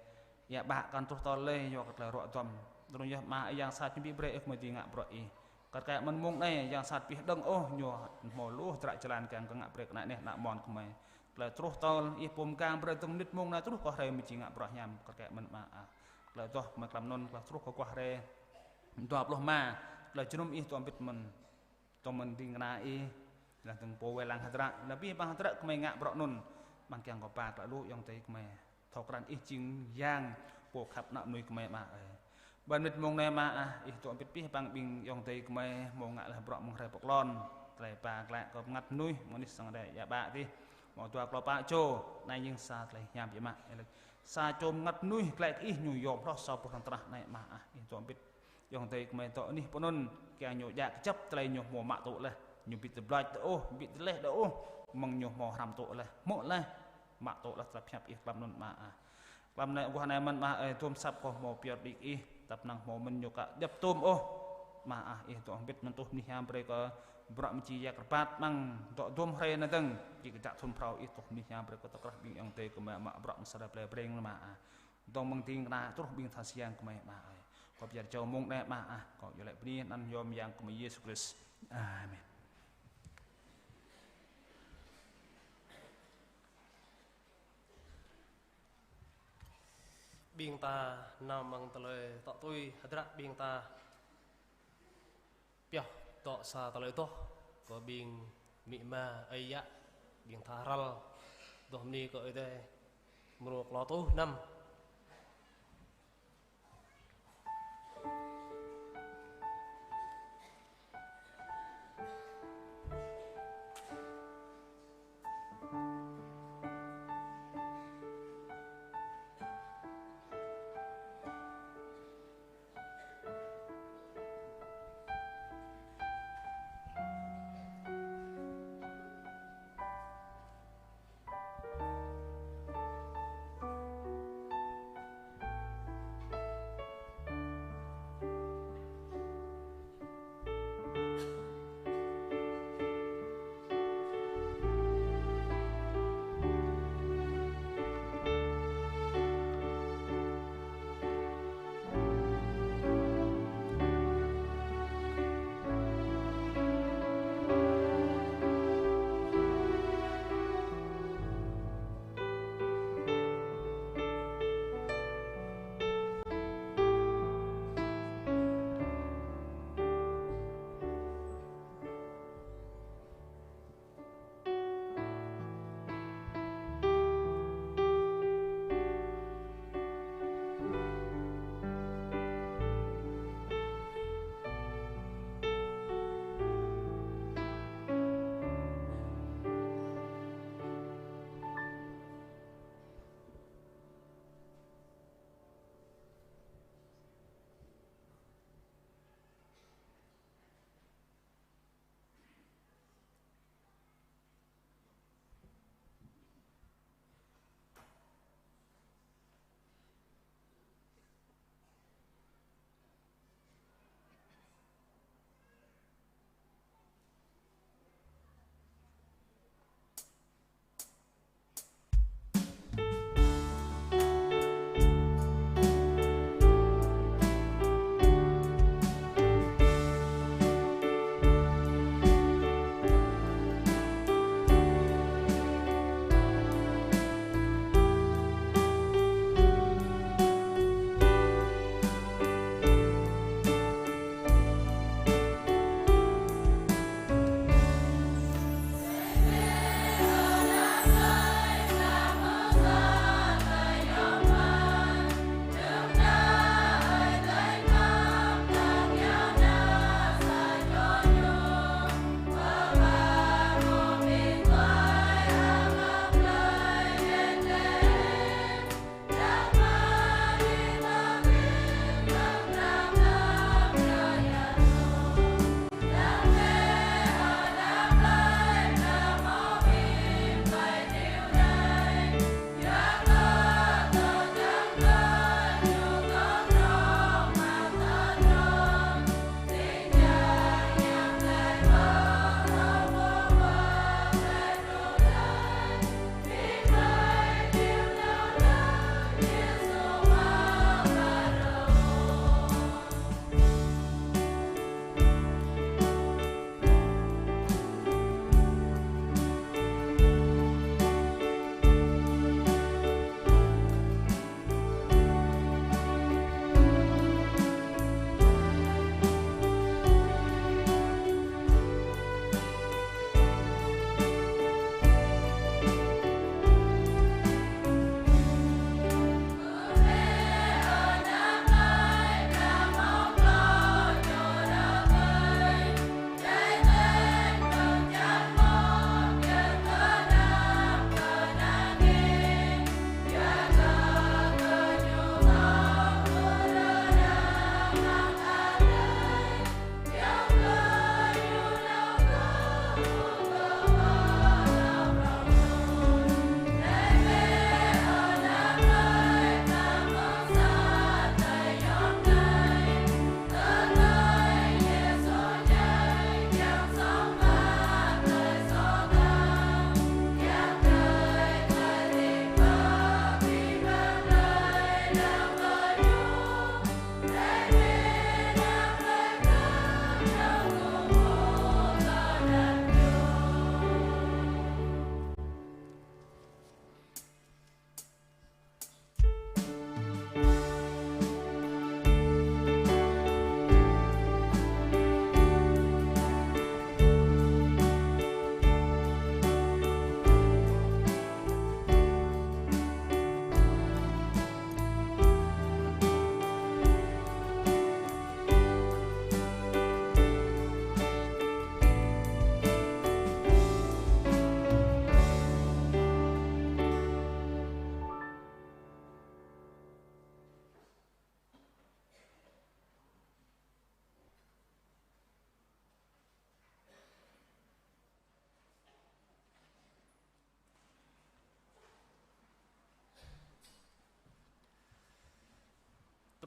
Ia ƀă kăn truh tơl lĕ, yua kơ tơlơi ruă duăm. Tơdang yơh Ama Yang sat ñu ƀu brơi ih mơ̆ dưi ngă bruă ih. Kar kaĭ mơ̆n mông anai, Yang sat ƀu hơđơ̆ng ôh, ñu hmâo lu hơdră jơlan kiăng kơ ngă brơi kơ ană neh ană mon gơmơi. Tơlơi truh tơl, ih pô mơgang brơi tơdang mơnit mông anai truh kơ hrơi mơ̆ či ngă bruă hiam, kar kaĭ mơ̆n Ama ah. Tơlơi adoh mơ̆ klăm anŭn, tơlơi truh kơ guah hrơi dua pluh rơma, tơlơi jơnum ih dŏ hơbĭt mơ̆n. Tơdang mơ̆n ding kơna ih, laih dơ̆ng pô wai lăng hơdră, laih abih bang hơdră gơmơi ngă bruă anŭn, amăng kiăng kơ ba klă lu ayŏng adơi gơmơi thâo krăn ih jing Yang pô khăp ană mơnuih gơmơi Ama ơi. Ƀơi mơnit mông anai Ama ah, ih dŏ hơbĭt abih bang ƀing ayŏng adơi gơmơi hmâo ngă laih bruă mơ̆ng hrơi pơklon, tơlơi ba klă kơ bơngăt mơnuih, mơnuih sang Ơi Adai ia ƀă dih, hmâo dua klâo pă čô, anai jing sa tơlơi hiam biă mă. Sa čô mơngăt mơnuih glaĭ kơ Ih, ñu yôm hloh sa boh hrŏm tơnah anai Ama ah, Ih dŏ hơbĭt. Ayŏng adơi gơmơi dŏ anih pơ anŭn, kiăng ñu djă kơjăp tơlơi ñu hmâo mă tŭ laih, ñu ƀu tơblač tŭ ôh, ƀu tơleh tŭ ôh, mơ̆ng ñu hmâo hrăm tŭ laih, hmư̆ laih, mă tŭ laih tơlơi pơhiăp Ih tlam anŭn Ama ah. Tlam anai, guah anai mơ̆n Ama ơi, dôm săp kơ hmâo pioh đĭ kơ Ih, tăp năng hmâo mơ̆n ñu ka djŏp tôm ôh. Ama ah, Ih dŏ hơbĭt mơ̆n tuh mơnuih hiam brơi kơ bruă mơči yak rơbat mơ̆ng dŏ dôm hrơi anai dơ̆ng, či kơčă thun phrâo Ih tuh mơnuih hiam brơi kơ tơkrah ƀing ayŏng adơi gơmơi mă bruă mơsêh plei Breng Ama ah. Dŏ mơ̆ng ding kơna truh ƀing tha siang gơmơi Ama ơi. Kâo pơyơr jao mông anai Ama ah, kâo iâu laĭ bơni anăn yôm Yang gơmơi Yêsu Krist. Amen. Ƀing ta nao mơ̆ng tơlơi tŏ tui hơdră ƀing ta pioh dŏ sa tơlơi adoh kơ ƀing amĭ ama ơi yă, ƀing tha hrăl, adoh bơni kơ Ơi Adai, mrô klâo rơtuh năm.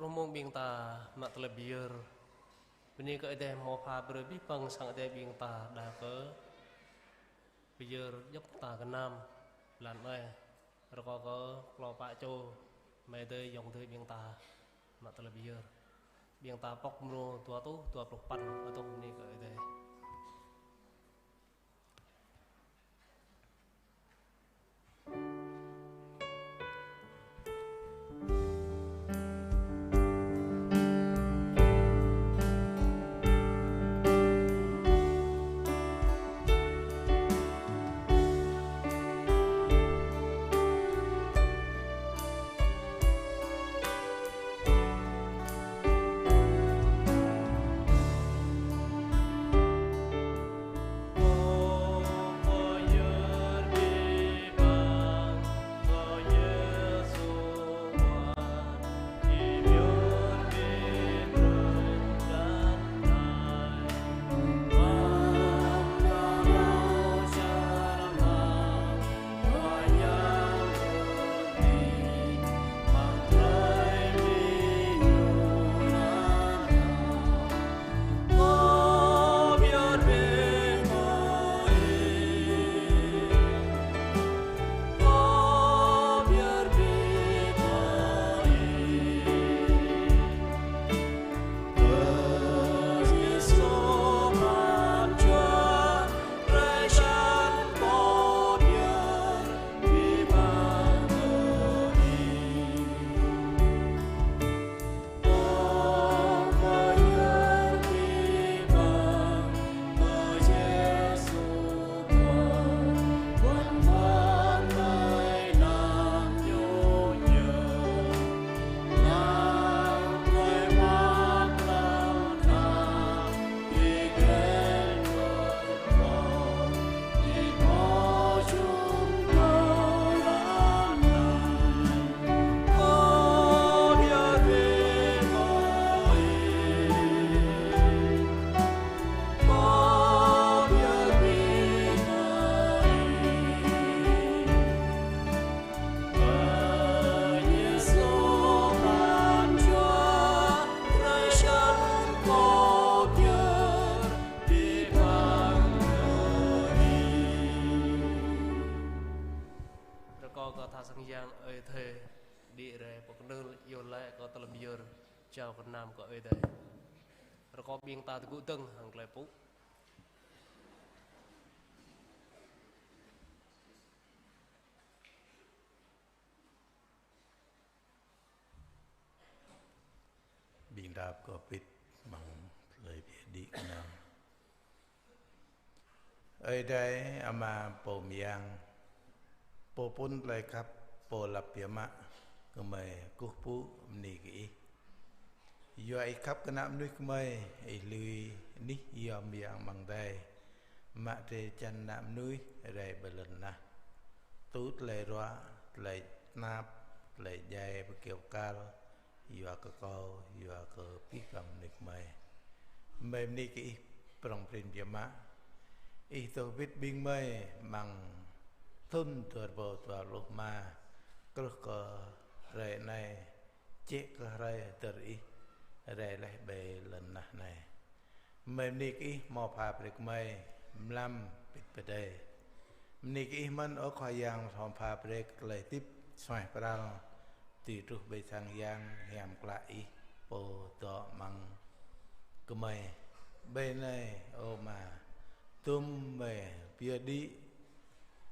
Rơmông ƀing ta mă tơlơi pơyơr. Bơni kơ Ơi Adai hmâo pha brơi abih bang sang Ơi Adai ƀing ta đa kơ pơyơr djŏp ta gơnam blan anai. Rơkâo kơ klâo pă čô amai adơi ayŏng adơi ƀing ta mă tơlơi pơyơr. Ƀing ta pŏk mrô dua rơtuh dua pluh păn, rơtuh bơni kơ Ơi Adai. Rơkâo kơ tha sang yang Ơi Adai đĭ rai pơkơnơ̆ng iâu laĭ kơ tơlơi pơyơr jao gơnam kơ Ơi Adai. Rơkâo ƀing ta tơgŭ dơ̆ng hăng tơlơi pŭ. Ƀing ta pơkŏp hơbĭt amăng tơlơi pơyơr đĭ kơnang. Ơi Adai Ama Pô Mơyang, Pô phŭn tơlơi khăp, Pô lăp biă mă, gơmơi kơkuh pơpŭ bơni kơ Ih. Yua Ih khăp kơ ană mơnuih gơmơi, Ih lui anih yom yang amăng adai, mă drơi jăn ană mơnuih rai ƀơi lŏn tơnah. Tŭ tơlơi ruă, tơlơi tơnap, tơlơi djai, pơkiaŏ pơkal, yua kơ kâo, yua kơ abih bang mơnuih gơmơi. Gơmơi bơni kơ Ih prŏng prin biă mă. Ih dŏ hơbĭt ƀing gơmơi amăng thŭn dua rơbâo dua pluh rơma, truh kơ hrơi anai, jĕ kơ hrơi hơdơr Ih rai laih ƀơi lŏn tơnah anai. Gơmơi bơni kơ Ih hmâo pha brơi kơ gơmơi mlam bit pơdơi. Bơni kơ Ih mơ̆n, ơ Khua Yang, hmâo pha brơi kơ tơlơi hơdip suaih pral, dưi truh ƀơi sang Yang hiam klă Ih, Pô dŏ amăng gơmơi. Ƀơi anai, ơ Ama, dŭm gơmơi pơyơr đĭ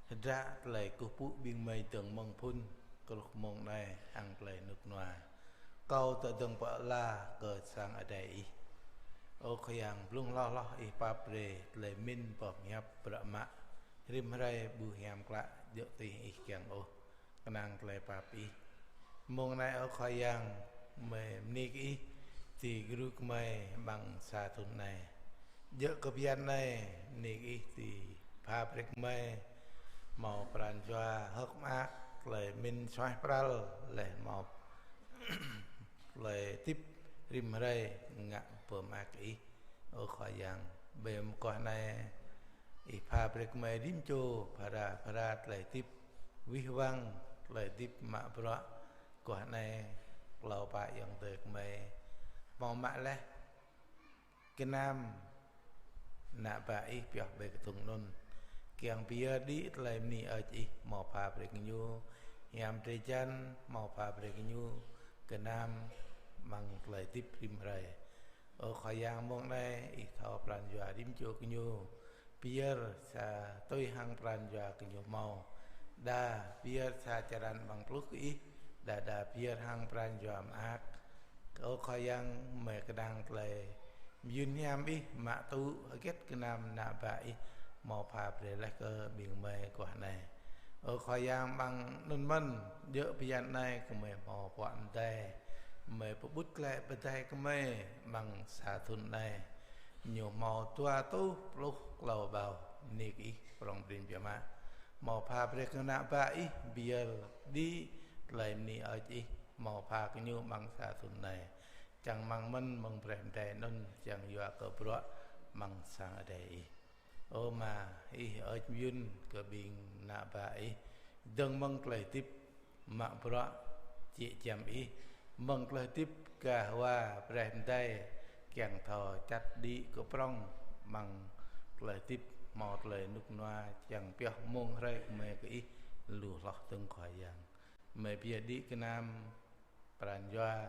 hơdră tơlơi kơkuh pơpŭ ƀing gơmơi dơ̆ng mơ̆ng phŭn truh mơ̆ng anai hăng tơlơi rơnŭk rơnua. Kâo dŏ dơ̆ng pơala kơ sang adai Ih. Ơ Khua Yang, blung hloh hloh Ih pap brơi tơlơi pơmĭn boh pơhiăp bruă mă, rĭm hrơi ƀu hiam klă djơ̆ tih Ih kiăng ôh, kơnang tơlơi pap Ih. Mơ̆ng anai, ơ Khua Yang, gơmơi bơni kơ Ih dưi gru gơmơi amăng sa thŭn anai. Djơ̆ kơ bơyan anai, bơni kơ Ih dưi pha brơi kơ gơmơi hmâo pran jua hơ̆k mơak, tơlơi pơmĭn suaih pral, laih hmâo tơlơi hơdip rĭm hrơi ngă pơmơak Ih, ơ Khua Yang. Ƀơi mơguah anai, Ih pha brơi kơ gơmơi rĭm čô phara phara tơlơi hơdip wih wăng, tơlơi hơdip mă bruă. Mơguah anai, klâo pă ayŏng adơi gơmơi hmâo mă laih gơnam ană bă ih pioh ƀơi kơdŭng anŭn. Kiăng pơyơr đĭ tơlơi bơni hơơč ih, hmâo pha brơi kơ ñu hiam drơi jăn, hmâo pha brơi kơ ñu gơnam amăng tơlơi hơdip rĭm hrơi. Ơ Khua Yang, mông anai ih thâo pran jua rĭm čô gơñu. Pơyơr sa tui hăng pran jua gơñu hmâo. Đa pơyơr sa črăn amăng pluh kơ ih, đa đa pơyơr hăng pran jua mơak. Ơ Khua Yang, gơmơi kơđang tơlơi mơyŭn hiam ih mă tŭ hơget gơnam ană bă ih hmâo pha brơi laih kơ ƀing gơmơi guah anai. Ơ Khua Yang, amăng anŭn mơ̆n, djơ̆ bơyan anai gơmơi hmâo puă mơdai, gơmơi pơƀut glaĭ pơdai gơmơi amăng sa thŭn anai. Ñu hmâo dua rơtuh pluh klâo ƀâo, bơni kơ ih prŏng prin biă mă. Hmâo pha brơi kơ ană bă ih pơyơr đĭ tơlơi bơni hơơč ih, hmâo pha kơ ñu amăng sa thŭn anai. Čang rơmang mơ̆n mơ̆ng braih mơdai anŭn, čang yua kơ bruă amăng sang adai ih. Ơ Ama, ih hơơč mơyŭn kơ ƀing ană bă ih, dơ̆ng mơ̆ng tơlơi hơdip mă bruă jĕ giăm ih, mơ̆ng tơlơi hơdip gah wa braih mơdai, kiăng thâo čăt đĭ kơ prŏng amăng tơlơi hơdip hmâo tơlơi rơnŭk rơnua, kiăng pioh mông hrơi gơmơi kơ ih lu hloh dơ̆ng Khua Yang. Gơmơi pơyơr đĭ gơnam pran jua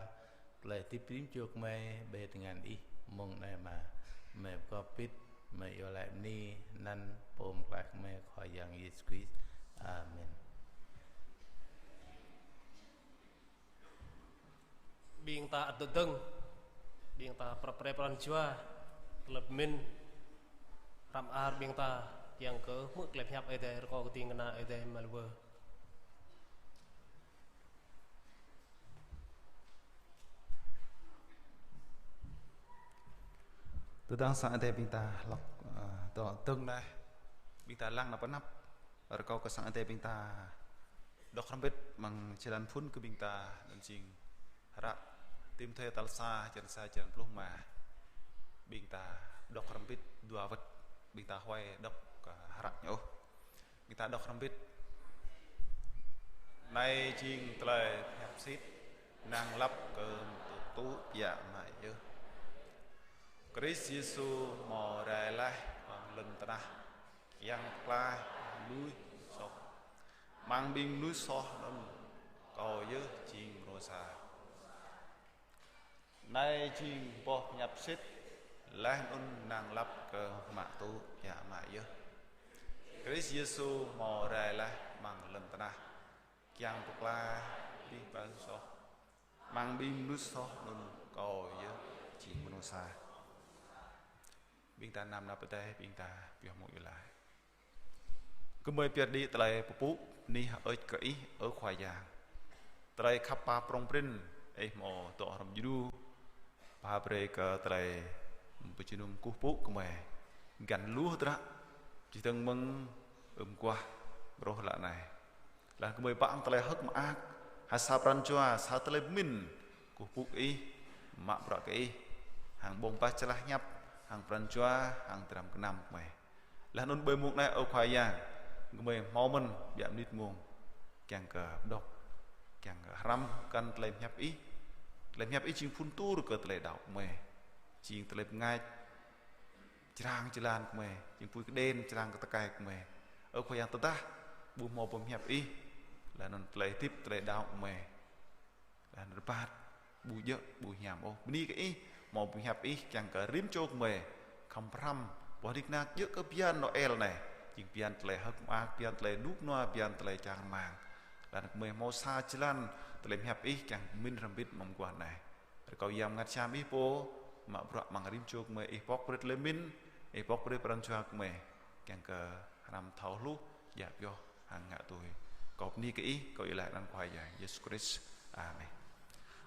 tơlơi hơdip rĭm čô gơmơi ƀơi tơngan ih mông anai mơ̆n. Gơmơi pơgop pit, gơmơi iâu laĭ bơni anăn Pô Pơklaih gơmơi Khua Yang Yêsu Krist. Amen. Ƀing ta ăt dŏ dơ̆ng, ƀing ta prăp pre pran jua, tơlơi pơmĭn, hrăm ar ƀing ta, kiăng kơ hmư̆ tơlơi pơhiăp Ơi Adai, rơkâo kơ ding kơna Ơi Adai mă lơwơ. Tơdang sang Ơi Adai ƀing ta lŏk, ơ, dŏ dơ̆ng anai, ƀing ta lăng nao pơ anăp, rơkâo kơ sang Ơi Adai ƀing ta đŏk hrŏm hơbĭt amăng jơlan phŭn kơ ƀing ta, anŭn jing hră Timôthê tal sa, črăn sa, črăn pluh rơma. Ƀing ta đŏk hrŏm hơbĭt dua wơ̆t, ƀing ta huai đŏk, ơ, hră ñu ôh. Ƀing ta đŏk hrŏm hơbĭt. Anai jing tơlơi pơhiăp sĭt năng lăp kơ tŭ tŭ biă mă yơh. Krist Yêsu hmâo rai laih amăng lŏn tơnah, kiăng pơklaih mơnuih soh. Amăng ƀing mơnuih soh anŭn, kâo yơh jing mơnuih sa. Anai jing boh pơhiăp sĭt, laih anŭn năng lăp kơ mă tŭ biă mă yơh. Krist Yêsu hmâo rai laih amăng lŏn tơnah, kiăng pơklaih abih bang soh. Amăng ƀing mơnuih soh anŭn, kâo yơh jing mơnuih sa. Ƀing ta năm nao pơdai, ƀing ta pioh mơ̆ng iâu laĭ. Gơmơi pơyơr đĭ tơlơi pơpŭ bơni hơơč kơ Ih, ơ Khua Yang. Tơlơi khăp pap prŏng prin Ih hmâo dŏ hrŏm djru, pha brơi kơ tơlơi pơjơnum kơkuh pơpŭ gơmơi. Găn lu hơdră, čih dơ̆ng mơ̆ng ưm guah rŏh lă anai. Laih gơmơi bă hăng tơlơi hơ̆k mơak, ha sa pran jua, sa tơlơi pơmĭn, kơkuh pơpŭ kơ Ih, mă bruă kơ Ih, hăng ƀơ̆ng bah čơlah hiăp, hăng pran jua, hăng dram gơnam gơmơi. Laih anŭn ƀơi mông anai, ơ Khua Yang, gơmơi hmâo mơ̆n biă mơnit mông, kiăng kơ đŏk, kiăng kơ hrăm kăn tơlơi pơhiăp Ih. Tơlơi pơhiăp Ih jing phŭn tur kơ tơlơi đaŏ gơmơi, jing tơlơi pơngač črang jơlan gơmơi, jing apui kơđen črang kơ tơkai gơmơi. Ơ Khua Yang, tơdah ƀu hmâo boh pơhiăp Ih, laih anŭn tơlơi hơdip, tơlơi đaŏ gơmơi laih anŭn rơbat, ƀu djơ̆, ƀu hiam ôh. Bơni kơ Ih, hmâo boh pơhiăp Ih kiăng kơ rĭm čô gơmơi khŏm pơhrăm boh nik nak djơ̆ kơ bơyan Noel anai, jing bơyan tơlơi hơ̆k mơak, bơyan tơlơi rơnŭk rơnua, bơyan tơlơi čang rơmang. Laih anŭn gơmơi hmâo sa jơlan tơlơi pơhiăp Ih kiăng pơmĭn hrŏm hơbĭt mơ̆ng mơguah anai. Rơkâo Yang Bơngăt Hiam Ih pô mă bruă amăng rĭm čô gơmơi, Ih pŏk brơi tơlơi pơmĭn, Ih pŏk brơi pran jua gơmơi, kiăng kơ hrăm thâo hluh, djă pioh hăng ngă tui. Kâo bơni kơ Ih, kâo iâu laĭ anăn Khua Yang Yêsu Krist. Amen.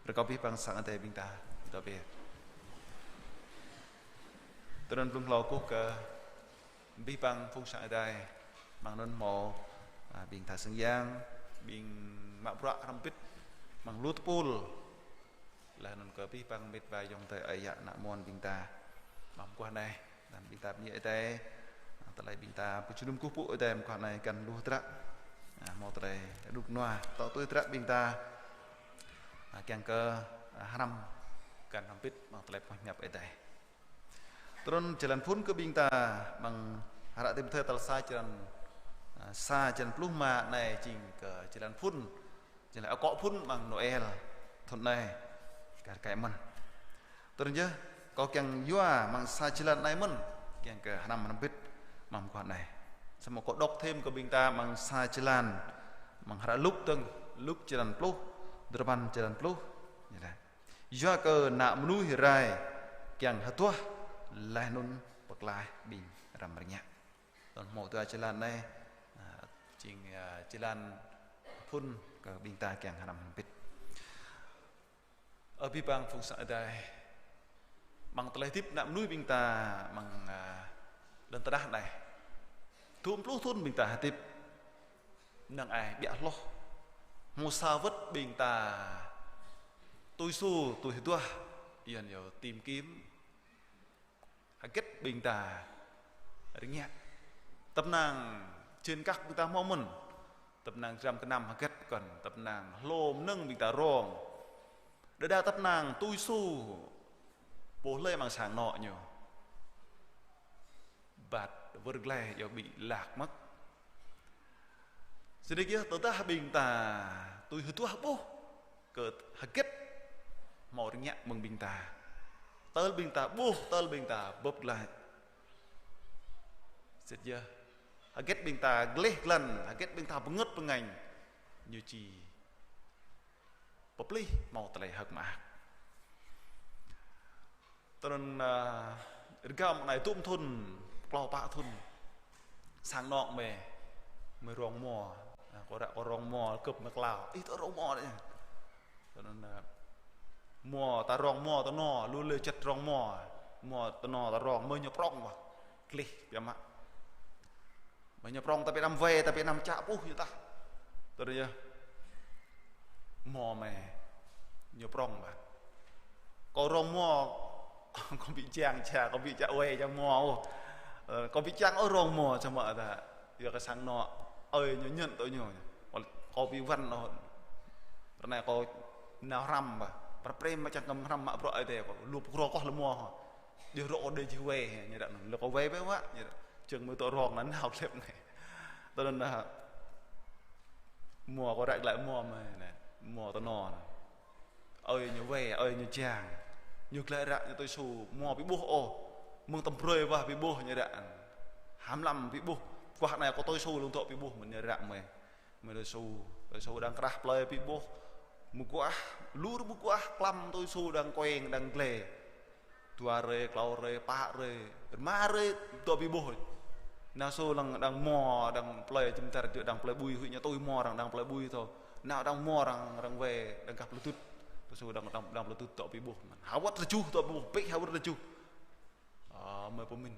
Rơkâo abih bang sang Ơi Adai ƀing ta, tơbiă. Tui anŭn blung hlâo kơkuh kơ abih bang phung sang Ơi Adai, amăng anŭn hmâo, a, ƀing tha sưng yang, ƀing mă bruă hrŏm hơbĭt, amăng lu tơpul. Laih anŭn kơ abih bang met wa ayŏng adơi ơi yă ană amôn ƀing ta. Amăng mơguah anai, anŭn ƀing ta bơni Ơi Adai, tơlơi ƀing ta pơjơnum kơkuh pơpŭ Ơi Adai mơguah anai găn lu hơdră. A, hmâo tơlơi rơnŭk rơnua, tŏ tui hơdră ƀing ta. Kiăng kơ, a, hrăm, găn hrăm bĭt amăng tơlơi pơhiăp Ơi Adai. Trŭn jơlan phŭn kơ ƀing ta amăng hră Timôthê tal sa jơlan, a, sa jơlan pluh mă anai jing kơ jơlan phŭn, jơlan akŏ phŭn amăng Noel thŭn anai. Kar kaĭ mơ̆n. Trŭn yơh, kâo kiăng yua amăng sa jơlan anai mơ̆n, kiăng kơ hrăm hrăm bĭt amăng mơguah anai. Samơ̆ kâo đŏk thêm kơ ƀing ta amăng sa jơlan, amăng hră Luk dơ̆ng, Luk jơlan pluh, duarơpăn jơlan pluh. Ñu laĭ: Yua kơ Ană Mơnuih rai kiăng hơduah laih anŭn pơklaih ƀing răm rơngiă. Tơl hmâo dua jơlan anai, a, jing, a, jơlan phŭn kơ ƀing ta kiăng hrăm hrăm bĭt. Ơ abih bang phung sang Ơi Adai, amăng tơlơi hơdip ană mơnuih ƀing ta amăng, a, lŏn tơnah anai. Dŭm pluh thŭn ƀing ta hơdip, năng ai ƀiă hloh. Hmâo sa wơ̆t ƀing ta tui su, tui hơduah, yua anŭn yơh tìm kiếm. Hơget ƀing ta rơngiă. Tơpă năng jên kăk ƀing ta hmâo mơ̆n. Tơpă năng dram gơnam hơget kŏn, tơpă năng hlô mơnơ̆ng ƀing ta rông. Đơđa tơpă năng tui su pô hlơi amăng sang anŏ ñu. Bat wơr glaĭ yơh ƀu laih mơ̆n. Sĭt yơh tơdah ƀing ta tui hơduah ƀuh kơ hơget hmâo rơngiă mơ̆ng ƀing ta. Tơl ƀing ta ƀuh, tơl ƀing ta bưp glaĭ. Sĭt yơh, hơget ƀing ta gleh glan, hơget ƀing ta bơngơ̆t bơngañ, ñu či pơplih hmâo tơlơi hơ̆k mơak. Tơl anŭn, a, rơgao mơ̆ng anai dŭm thŭn, klâo pă thŭn. Sang anŏ mơi, mơi rông mơ̆. A, kâo ră kâo rông mơ̆, gơ̆p mơi klao. Ih, tơ rông mơ̆ đĕ. Tơl anŭn, a, mơ̆ ta rông mơ̆ tơnŏ, lu lĕ čĕt rông mơ̆. Mơ̆ tơnŏ ta rông, mơi ñu prŏng wah. Gleh biă mă. Mơi ñu prŏng ta ƀu đăm wai, ta ƀu đăm čă puh ñu tah. Tui anŭn yơh. Mơ̆ mơi ñu prŏng ƀă. Kâo rông mơ̆, kâo ƀu čang ča, kâo ƀu čă wai ča mơ̆ ôh. Ơ, kâo ƀu čang ôh rông mơ̆ samơ̆ ta. Yua kơ sang anŏ, ơi ñu ñen tui ñu. Kâo ƀu wăn ôh. Ră anai kâo nao hrăm ƀă. Prap prem mă čang kơ hrăm mă bruă Ơi Adai kâo. Lu pơkro kâo lĕ mơ̆. Djơ̆ rŏ kâo đei jih wai, ñu ră anŭn. Lĕ kâo wai bĕ wă, ñu ră. Čang mơi tŏ rông anŭn nao klep anai. Tơl anŭn, a, mơ̆ kâo ră glaĭ mơ̆ mơi anai. Mơ̆ tơnŏ anai. Ơi ñu wai, ơi ñu čang. Ñu glaĭ ră ñu tui su, mơ̆ ƀu ƀuh ôh. Mơ̆ng tơm brơi wah ƀu ƀuh ñu ră. Hăm lăm ƀu ƀuh. Wah anai kâo tui su lŏng tŏ ƀu ƀuh, mơ̆n ñu ră mơi. Mơi tui su, tui su đang krah plơi ƀu ƀuh. Mơguah, lu ră mơguah, klăm tui su đang kueng, đang gleh. Dua hrơi, klâo hrơi, pă hrơi, rơma hrơi, tŏ ƀu ƀuh. Nao su lăng đang mơ̆, đang plơi jum dar, đang plơi ƀui, huĭ ñu tui mơ̆ arăng đang plơi ƀui tŏ. Nao đang mơ̆ arăng, arăng wai, đang gah plơi tŭt. Tui su đang, đang, đang plơi tŭt tŏ ƀu ƀuh. Hơwơ̆t rơjuh tŏ ƀu ƀuh, pĕ hơwơ̆t rơjuh. Ơ, mơi pơmĭn.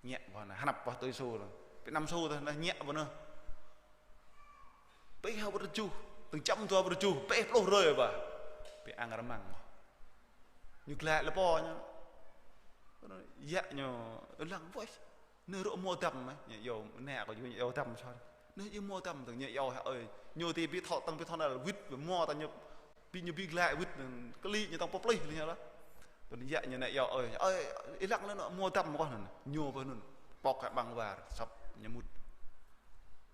Ñĕ ƀă anai, hơnăp ƀă tui su lăng. Pĕ năm su tah, anai ñĕ ƀă anai. Pĕ hơwơ̆t rơjuh, tơ̆ng čăm dua wơ̆t rơjuh, pĕ pluh hrơi ƀă. Pĕ ang rơmang. Ñu glaĭ lĕ pô ñu. Yă ñu lăng wơ̆t. Anai rŏ mơ̆ dăm mơi. Ñu yua, anai kâo yua, ñu yua dăm soi. Anai yua mơ̆ dăm tơ̆ng ñu yua hă ơi. Ñu ti ƀu thâo tơ̆ng ƀu thâo anai wĭt mơ̆ ta ñu Ƀing ñu ƀu glaĭ wĭt, kơlĭ ñu tơ̆ng pơplih lĕ ñu lah. Tui anŭn yă ñu anai yua ơi, ơi, ih lăng lĕ anŭn mơ̆ dăm kâo anŭn. Ñu pơ anŭn, pŏk kơ ƀăng war, săp ñu mŭt.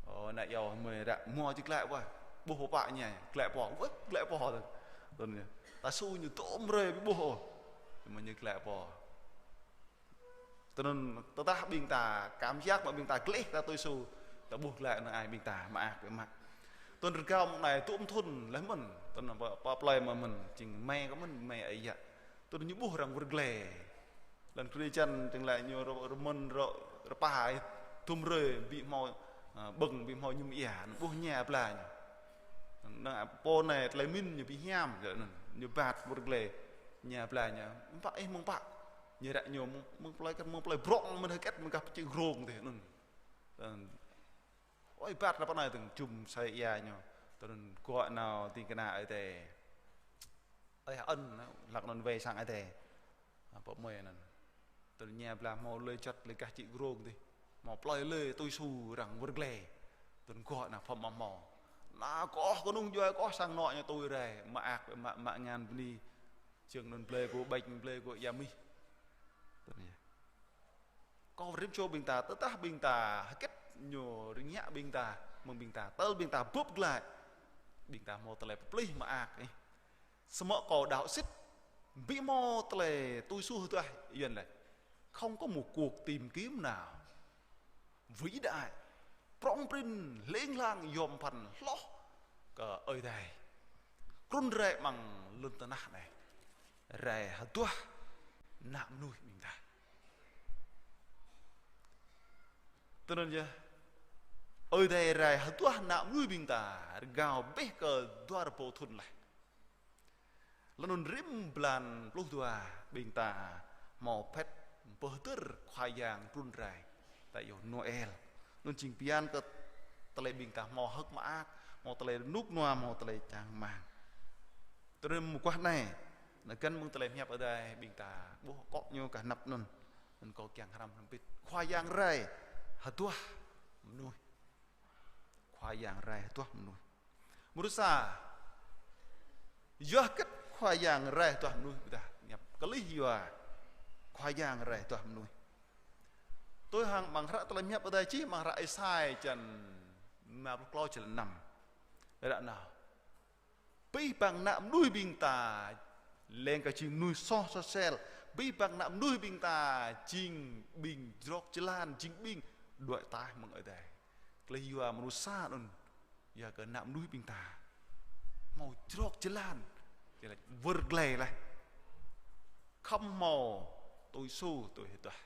Ơ, anai yua mơi ră, mơ̆ či glaĭ wah, ƀuh pơpă ñu, glaĭ pô, wơ̆t, glaĭ pô tơ̆ng. Tui anŭn yă. Ta su ñu tŏm hrơi ƀu ƀuh ôh. Mơ̆ ñu glaĭ pô. Tui anŭn tơdah ƀing ta, cảm giác mă ƀing ta gleh ta tui su, ta ƀuh glaĭ anŭn ai ƀing ta mơak biă mă. Tui anŭn rơgao mơ̆ng anai dŭm thŭn laih mơ̆n, tui anŭn pơ, pơ plơi mơ̆ mơ̆n, jing mơi kơ mơ̆n, mơi ơi yă. Tui anŭn ñu ƀuh arăng wơr glaĭ. Lŏn krê čan jing laĭ ñu rơmơ̆n rơpa, dŭm hrơi ƀu hmâo, a, ƀơ̆ng ƀu hmâo mơñum ia, anŭn ƀuh ñu blah ñu. Anŭn pô anai tơlơi mĭn ñu ƀu hiam, yua anŭn ñu bat wơr glaĭ, ñu blah ñu. Pă ih mơ̆ng pă. Ñu ră ñu mơ̆ng, mơ̆ng plơi kơ, mơ̆ng plơi Brŏng mơ̆n hơget mơ̆ng gah pơčĭ Grông tih anŭn. Ơi bat ră pơ anai tơ̆ng jum sai ia ñu. Tui anŭn gŏ nao ding kơna Ơi Adai. Ơi Ân, hlak anŭn wai sang Ơi Adai. Pơ mơi anŭn. Tui anŭn ñu blah hmâo lơi čăt lơi gah pơčĭ Grông tih. Hmâo plơi lơi tui su arăng wơr glaĭ. Tui anŭn gŏ nao phŏm mă hmâo. Ană kâo, kơnung djuai kâo sang anŏ ñu tui rai, mơak, mă, mă ngăn bơni. Jơ̆ng anŭn blơi kơ ƀač, blơi kơ ia mih. Tui anŭn yơh. Kâo rĭm čô ƀing ta, tơdah ƀing ta hơget ñu rơngiă ƀing ta, mơ̆ng ƀing ta, tơl ƀing ta bưp glaĭ, ƀing ta hmâo tơlơi pơplih mơak ih. Samơ̆ kâo đaŏ sĭt, ƀu hmâo tơlơi tui su hơduah Yuan laih. Không có một cuộc tìm kiếm nào vĩ đại, prŏng prin, hling hlang, yom pơphan hloh kơ Ơi Adai trŭn rai amăng lŏn tơnah anai, rai hơduah ană mơnuih ƀing ta. Tui anŭn yơh, Ơi Adai rai hơduah ană mơnuih ƀing ta, rơgao bĕ kơ dua rơbâo thŭn laih. Laih anŭn rĭm blan pluh dua ƀing ta hmâo phet pơhơdơr Khua Yang trŭn rai, ta iâu Noel. Anŭn jing bơyan kơ tơlơi ƀing ta hmâo hơ̆k mơak, hmâo tơlơi rơnŭk rơnua, hmâo tơlơi čang rơmang. Tui anŭn mơguah anai, anai găn mơ̆ng tơlơi pơhiăp Ơi Adai ƀing ta ƀuh akŏ ñu kah anăp anŭn. Anŭn kâo kiăng hrăm hrŏm hơbĭt. Khua Yang rai hơduah mơnuih. Khua Yang rai hơduah mơnuih. Mrô sa, yua hơget Khua Yang rai hơduah mơnuih ƀôdah ñăp kơlih yua Khua Yang rai hơduah mơnuih. Tui hăng amăng hră tơlơi pơhiăp Ơi Adai čih amăng hră Êsai črăn rơma pluh klâo, črăn năm. Ră anai, abih bang ană mơnuih ƀing ta, leng kơ jing mơnuih soh soh sel, abih bang ană mơnuih ƀing ta jing ƀing jrŏk jơlan, jing ƀing đuaĭ ataih mơ̆ng Ơi Adai. Kơlih yua mrô sa anŭn, yua kơ ană mơnuih ƀing ta hmâo jrŏk jơlan, jơlan wơr glai laih. Khŏm hmâo tui su, tui hơduah.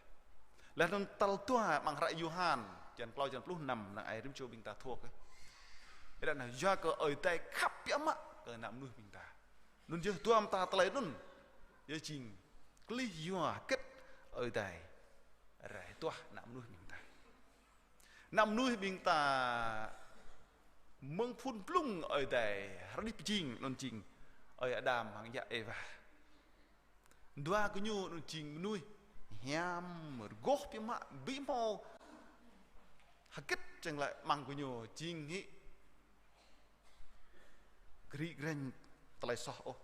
Laih anŭn tal dua amăng hră Yôhan, črăn klâo, črăn pluh năm, năng ai rĭm čô ƀing ta thâo kơ. Ră anai yua kơ Ơi Adai khăp biă mă kơ ană mơnuih ƀing ta. Anŭn yơh dua mơta tơlơi anŭn, yơh jing kơlih yua hơget Ơi Adai rai hơduah ană mơnuih ƀing ta. Ană mơnuih ƀing ta mơ̆ng phŭn blung Ơi Adai hrih pơjing, anŭn jing ơi Adam hăng yă Êwa. Dua gơñu anŭn jing mơnuih hiam rơgoh biă mă, ƀu hmâo hơget čang lĕ amăng gơñu jing hĭ gri greng tơlơi soh ôh.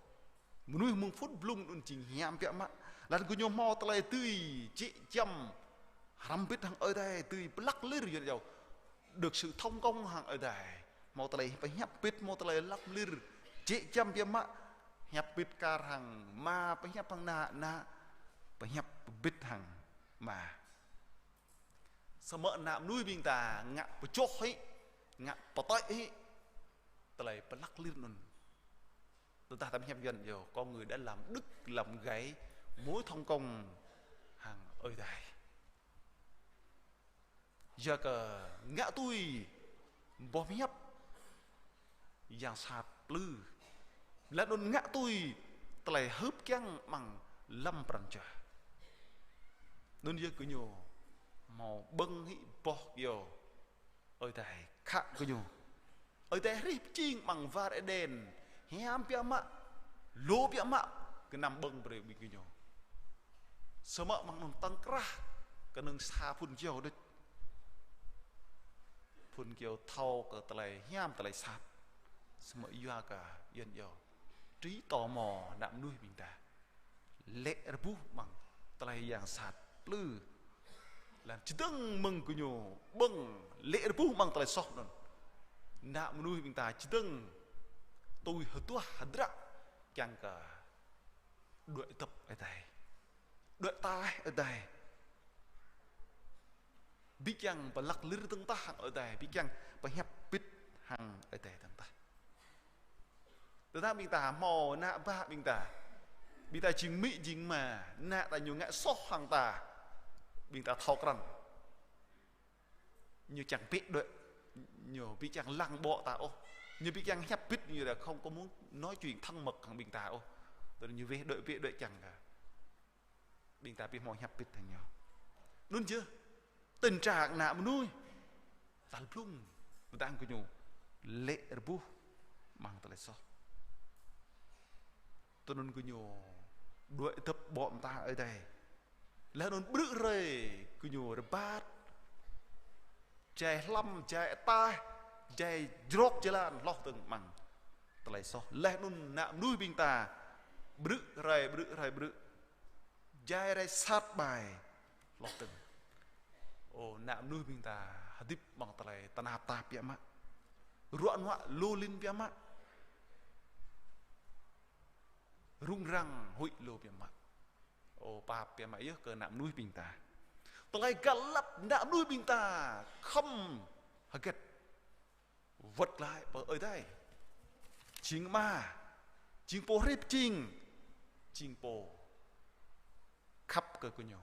Mơnuih mơ̆ng phŭn blung anŭn jing hiam biă mă. Laih anŭn gơñu hmâo tơlơi dưi jĕ giăm hrăm hơbĭt hăng Ơi Adai, dưi pơlăk lir yua anŭn yơh. Được sự thông công hăng Ơi Adai. Hmâo tơlơi pơhiăp hơbĭt, hmâo tơlơi lăp lir jĕ giăm biă mă. Hiăp hơbĭt kar hăng Ama, pơhiăp hăng Ană, Ană pơhiăp hơbĭt hăng Ama. Samơ̆ ană mơnuih ƀing ta ngă pơčoh hĭ, ngă pơtơi hĭ tơlơi pơlăk lir anŭn. Tơdah ta pơhiăp Yuan yơh, con người đã làm đứt, làm gãy mối thông công hăng Ơi Adai. Yua kơ ngă tui boh pơhiăp yang sat plư. Laih anŭn ngă tui tơlơi hưp kiăng amăng lăm pran jua. Anŭn yơh gơñu hmâo ƀơ̆ng hĭ boh kơyâo Ơi Adai khă gơñu. Ơi Adai hrih pơjing amăng war Êđen hiam biă mă, lu biă mă, gơnam ƀơ̆ng brơi ƀing gơñu. Samơ̆ amăng anŭn tŏng krah kơnơ̆ng sa phŭn kơyâo đôč. Phŭn kơyâo thâo kơ tơlơi hiam tơlơi sat. Samơ̆ yua kơ Yuan yơh, trí tò mò ană mơnuih ƀing ta lê̆ rơbuh amăng tơlơi yang sat plư. Laih anŭn čơdơ̆ng mơ̆ng gơñu ƀơ̆ng lê̆ rơbuh amăng tơlơi soh anŭn, ană mơnuih ƀing ta čơdơ̆ng tui hơduah hơdră kiăng kơ đuaĭ dŏp Ơi Adai, đuaĭ ataih Ơi Adai. Ƀu kiăng pơlăk lir dơ̆ng tah hăng Ơi Adai, ƀu kiăng pơhiăp hơbĭt hăng Ơi Adai dơ̆ng tah. Tơdah ƀing ta hmâo ană bă ƀing ta, ƀing ta jing amĭ jing ama, ană ta ñu ngă soh hăng ta, ƀing ta thâo krăn. Ñu čang pĕ đuaĭ, ñu ƀu čang lăng ƀô̆ ta ôh. Ñu ƀu čang hiăp hơbĭt, ñu đã không có muốn nói chuyện thân mật hăng ƀing ta ôh. Tơdah ñu weh đuaĭ pĕ đuaĭ čang kơ ƀing ta ƀu hmâo hiăp hơbĭt hăng ñu. Anŭn yơh, tình trạng ană mơnuih tal blung, tơdang gơñu lê̆ rơbuh amăng tơlơi soh. Tui anŭn gơñu đuaĭ dŏp ƀô̆ mơta Ơi Adai. Laih anŭn ƀrư̆ hrơi gơñu rơbat, jai hlăm, jai ataih, Jai jrŏk jơlan hloh dơ̆ng amăng tơlơi soh. Laih anŭn ană mơnuih ƀing ta brư̆ rai brư̆ rai brư̆, jai rai sat ƀai hloh dơ̆ng. Ơ, ană mơnuih ƀing ta hơdip amăng tơlơi tơnap tap biă mă. Ruă nuă lu lin biă mă. Rŭng răng huĭ lu biă mă. Ơ, pap biă mă yơh kơ ană mơnuih ƀing ta. Tơlơi găl lăp ană mơnuih ƀing ta khŏm hơget? Wơ̆t glaĭ pơ Ơi Adai. Jing Ama, jing Pô hrip jing, jing Pô khăp kơ gơñu.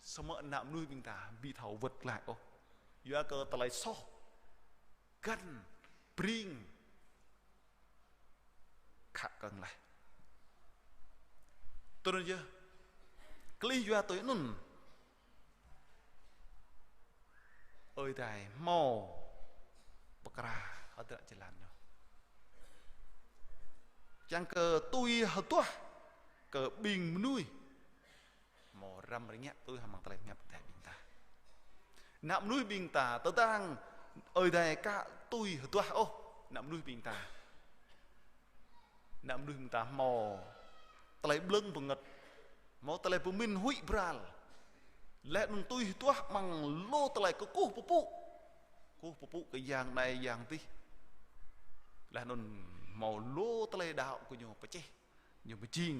Samơ̆ ană mơnuih ƀing ta ƀu thâo wơ̆t glaĭ ôh. Yua kơ tơlơi soh găn bring khă kơ̆ng laih. Tui anŭn yơh, klih yua tui anŭn, Ơi Adai hmâo pơkra hơdră jơlan ñu. Kiăng kơ tui hơduah kơ ƀing mơnuih hmâo răm rơngiă tui hăng amăng tơlơi pơhiăp Ơi Adai ƀing ta. Ană mơnuih ƀing ta, tơdang Ơi Adai ka tui hơduah ôh ană mơnuih ƀing ta. Ană mơnuih ƀing ta hmâo tơlơi ƀlơ̆ng bơngơ̆t, hmâo tơlơi pơmĭn huĭ bral. Laih anŭn tui hơduah amăng lu tơlơi kơkuh pơpŭ. Kơkuh pơpŭ kơ yang anai yang adih. Laih anŭn hmâo lu tơlơi đaŏ kơ ñu pơčeh, ñu pơjing.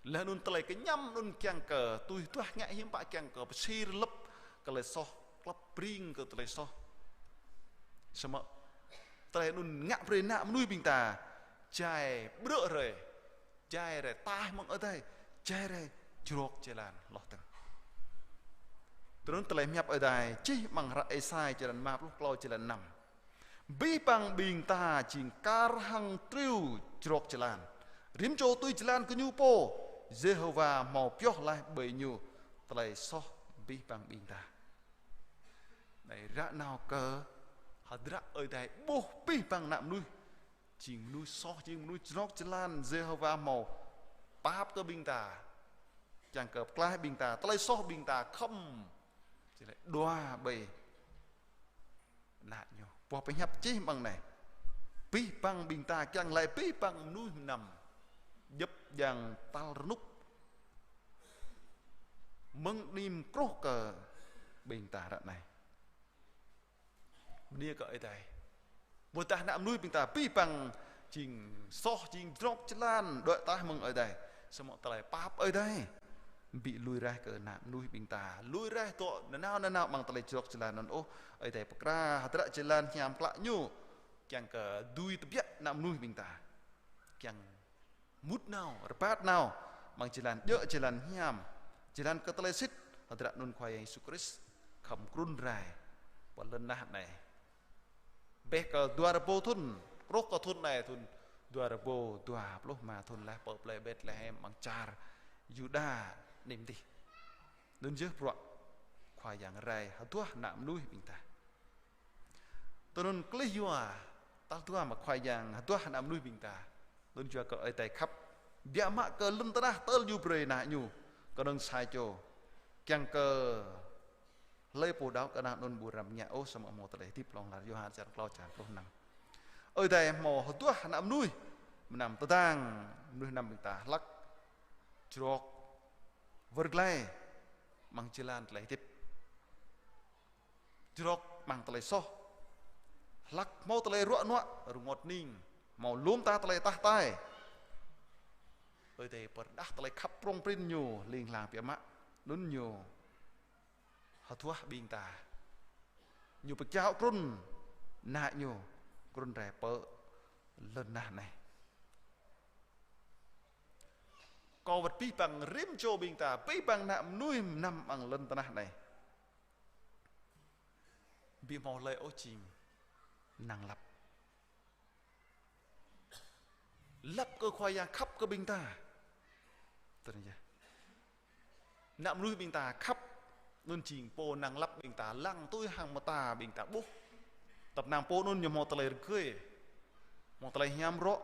Laih anŭn tơlơi kơñăm anŭn kiăng kơ tui hơduah ngă hiư̆m pă kiăng kơ pơsir lăp kơ tơlơi soh, klăp bring kơ tơlơi soh. Samơ̆ tơlơi anŭn ngă brơi ană mơnuih ƀing ta jai brư̆ rai, jai rai ataih mơ̆ng Ơi Adai, jai rai jrŏk jơlan hloh dơ̆ng. Tui anŭn tơlơi pơhiăp Ơi Adai čih amăng hră Êsai črăn rơma pluh klâo jơlan năm. Abih bang ƀing ta jing kar hăng triu jrŏk jơlan. Rĭm čô tui jơlan gơñu pô, Yêhôwa hmâo pioh laih ƀơi ñu tơlơi soh abih bang ƀing ta. Anai ră nao kơ hơdră Ơi Adai ƀuh abih bang ană mơnuih jing mơnuih soh, jing mơnuih jrŏk jơlan, Yêhôwa hmâo pap kơ ƀing ta. Kiăng kơ pơklaih ƀing ta, tơlơi soh ƀing ta khŏm či lĕ đua ƀơi Ană ñu. Boh pơhiăp čih amăng anai. Abih bang ƀing ta kiăng laĭ abih bang mơnuih mơnam djŏp djang tal rơnŭk mơ̆ng anih mơ̆ng truh kơ ƀing ta ră anai. Bơni kơ Ơi Adai. Ƀôdah ană mơnuih ƀing ta abih bang jing soh, jing jrŏk jơlan, đuaĭ ataih mơ̆ng Ơi Adai. Samơ̆ tơlơi pap Ơi Adai ƀu lui raih kơ ană mơnuih ƀing ta. Lui raih dŏ nanao nanao amăng tơlơi jrŏk jơlan anŭn ôh. Ơi Adai pơkra hơdră jơlan hiam klă ñu. Kiăng kơ dưi tơbiă ană mơnuih ƀing ta. Kiăng mŭt nao, rơbat nao amăng jơlan djơ̆, jơlan hiam, jơlan kơ tơlơi sĭt, hơdră anŭn Khua Yang Yêsu Krist khŏm trŭn rai pơ lŏn tơnah anai. Bĕ kơ dua rơbâo thŭn, truh kơ thŭn anai, thŭn dua rơbâo dua pluh rơma thŭn laih pơ plei Betlehem amăng čar Yuđa anai mơ̆n. Anŭn yơh bruă Khua Yang rai hơduah ană mơnuih ƀing ta. Tui anŭn klih yua tal dua mơ̆ Khua Yang hơduah ană mơnuih ƀing ta. Anŭn yua kơ Ơi Adai khăp biă mă kơ lŏn tơnah tơl Ñu brơi Ană Ñu kơnơ̆ng sa čô. Kiăng kơ hlơi pô đaŏ kơ Ană anŭn ƀu răm rơngiă ôh, samơ̆ hmâo tơlơi hơdip hlŏng lar. Yôhan črăn klâo, črăn pluh năm. Ơi Adai hmâo hơduah ană mơnuih mơnam tơdang mơnuih mơnam ƀing ta hlăk jrŏk wơr glaĭ amăng jơlan tơlơi hơdip. Jrŏk amăng tơlơi soh. Hlăk hmâo tơlơi ruă nuă, rơngot hning, hmâo lŏm ta tơlơi tah tai. Ơi Adai pơrơđah tơlơi khăp prŏng prin Ñu ling lang biă mă. Anŭn Ñu hơduah ƀing ta. Ñu pơkiaŏ trŭn Ană Ñu trŭn rai pơ lŏn tơnah anai. Kâo wơ̆t abih bang rĭm čô ƀing ta, abih bang ană mơnuih mơnam amăng lŏn tơnah anai. Ƀu hmâo hlơi ôh jing năng lăp. Lăp kơ Khua Yang khăp kơ ƀing ta. Tui anŭn yơh. Ană mơnuih ƀing ta khăp, anŭn jing pô năng lăp ƀing ta lăng tui hăng mơta ƀing ta ƀuh. Tơpă năng pô anŭn ñu hmâo tơlơi rơgơi, hmâo tơlơi hiam rŏ,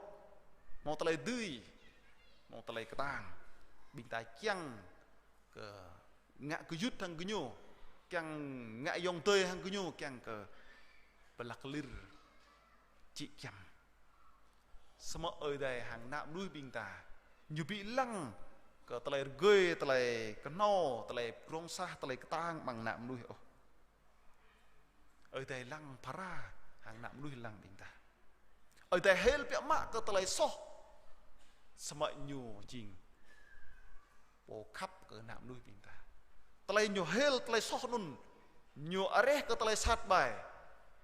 hmâo tơlơi dưi, hmâo tơlơi kơtang. Ƀing ta kiăng kơ ngă gơyut hăng gơñu, kiăng ngă ayŏng adơi hăng gơñu, kiăng kơ pơlăk lir čĭ kiăm. Samơ̆ Ơi Adai hăng ană mơnuih ƀing ta, ñu ƀu lăng kơ tơlơi rơgơi, tơlơi kơhnâo, tơlơi prong sah, tơlơi kơtang amăng ană mơnuih ôh. Ơi Adai lăng phara hăng ană mơnuih lăng ƀing ta. Ơi Adai hil biă mă kơ tơlơi soh. Samơ̆ ñu jing pô khăp kơ ană mơnuih ƀing ta. Tơlơi ñu hil tơlơi soh anŭn, ñu areh kơ tơlơi sat ƀai,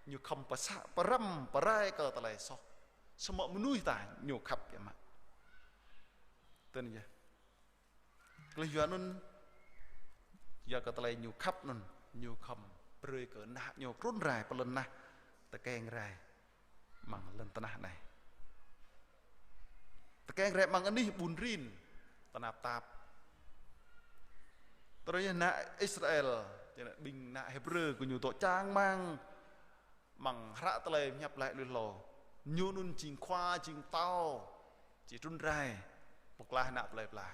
ñu khŏm pơsă, pơrăm, pơrai kơ tơlơi soh. Samơ̆ mơnuih ta ñu khăp biă mă. Tui anŭn yơh. Tơlơi yua anŭn, yua kơ tơlơi ñu khăp anŭn, ñu khŏm brơi kơ ană ñu trŭn rai pơ lŏn tơnah, tơkeng rai amăng lŏn tơnah anai. Tơkeng rai amăng anih ƀun rin, tơnap tap. Tui anŭn yơh ană Israel, či anŭn ƀing ană Hêbrơ gơñu dŏ čang rơmang amăng hră tơlơi pơhiăp laĭ lui hlâo. Ñu anŭn jing khua, jing pơtao, či trŭn rai pơklaih ană plơi pla.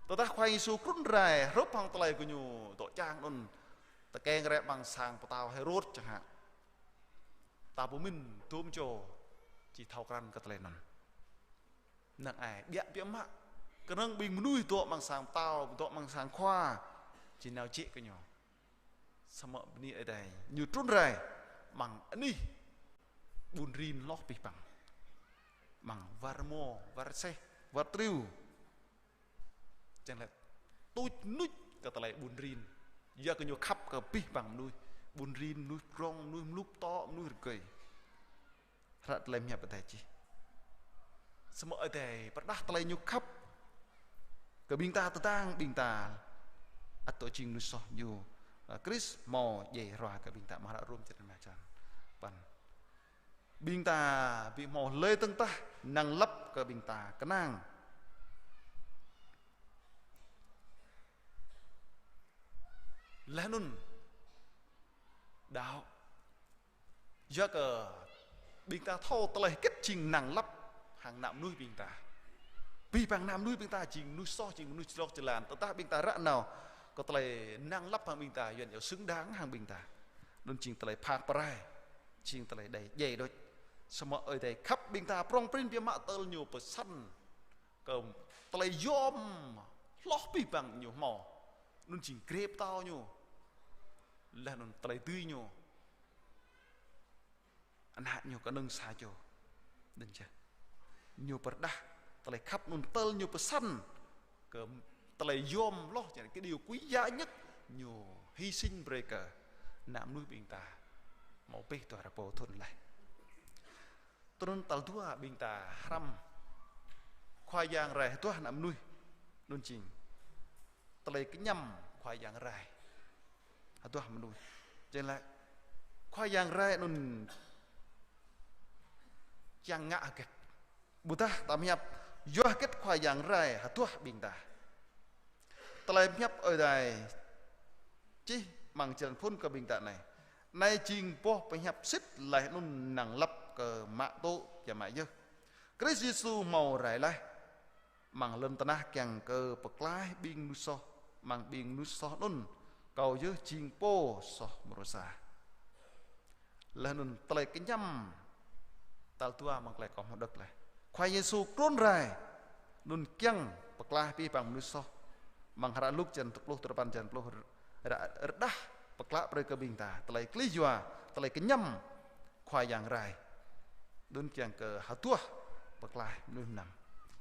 Tơdah Khua Yêsu trŭn rai hrup hăng tơlơi gơñu dŏ čang anŭn, tơkeng rai amăng sang pơtao Hêrôd čang hă, ta pơmĭn dôm čô či thâo krăn kơ tơlơi anŭn. Năng ai biă biă mă, kơnơ̆ng ƀing mơnuih dŏ amăng sang pơtao, dŏ amăng sang khua, či nao jĕ kơ ñu. Samơ̆ bơni Ơi Adai, ñu trŭn rai amăng anih ƀun rin hloh abih bang, amăng war rơmô, war seh, war triu. Čang lĕ tuč nuč kơ tơlơi ƀun rin. Yua kơ ñu khăp kơ abih bang mơnuih. Ƀun rin, mơnuih prong, mơnuih mlŭk tŏ, mơnuih rơgơi. Hră tơlơi pơhiăp Ơi Adai čih. Samơ̆ Ơi Adai pơrơđah tơlơi ñu khăp kơ ƀing ta tơdang ƀing ta ăt dŏ jing mơnuih soh ñu. Ơ, Krist hmâo djai hrua kơ ƀing ta, amăng hră Rôm črăn rơma črăn păn. Ƀing ta ƀu hmâo hlơi dơ̆ng tah năng lăp kơ ƀing ta kơnang. Laih anŭn đaŏ. Yua kơ ƀing ta thâo tơlơi hơget jing năng lăp hăng ană mơnuih ƀing ta. Abih bang ană mơnuih ƀing ta jing mơnuih soh, jing mơnuih čơrŏk čơlan. Tơdah ƀing ta ră nao kơ tơlơi năng lăp hăng ƀing ta, Yuan iâu xứng đáng hăng ƀing ta, anŭn jing tơlơi phak pơrai, jing tơlơi djai, djai đôč. Samơ̆ Ơi Adai khăp ƀing ta prong prin biă mă tơl ñu pơsăn kơ tơlơi yom hloh abih bang ñu hmâo. Anŭn jing grê pơtao ñu, laih anŭn tơlơi dưi ñu, ană ñu kơnơ̆ng sa čô. Anŭn yơh. Ñu pơrơđah tơlơi khăp anŭn tơl ñu pơsăn kơ tơlơi yom hloh, či anŭn cái điều quý giá nhất ñu hy sinh brơi kơ ană mơnuih ƀing ta hmâo abih dua rơbâo thŭn laih. Tui anŭn tal dua ƀing ta hrăm Khua Yang rai hơduah ană mơnuih, anŭn jing tơlơi kơñăm Khua Yang rai hơduah mơnuih. Či anŭn lĕ Khua Yang rai anŭn kiăng ngă hơget? Ƀôdah ta pơhiăp yua hơget Khua Yang rai hơduah ƀing ta? Tơlơi pơhiăp Ơi Adai čih amăng črăn phŭn kơ ƀing ta anai. Anai jing boh pơhiăp sĭt laih anŭn năng lăp kơ mă tŭ biă mă yơh. Krist Yêsu hmâo rai laih amăng lŏn tơnah kiăng kơ pơklaih ƀing mơnuih soh, amăng ƀing mơnuih soh anŭn, kâo yơh jing pô soh mrô sa. Laih anŭn tơlơi kơñăm tal dua amăng tơlơi kâo hmâo đŏk laih. Khua Yêsu trŭn rai anŭn kiăng pơklaih abih bang mơnuih soh. Amăng hră Luk črăn tơpluh duapăn, črăn pluh, ră-, rơđah pơklă brơi kơ ƀing ta tơlơi klih yua, tơlơi kơñăm Khua Yang rai. Anŭn kiăng kơ hơduah pơklaih mơnuih mơnam.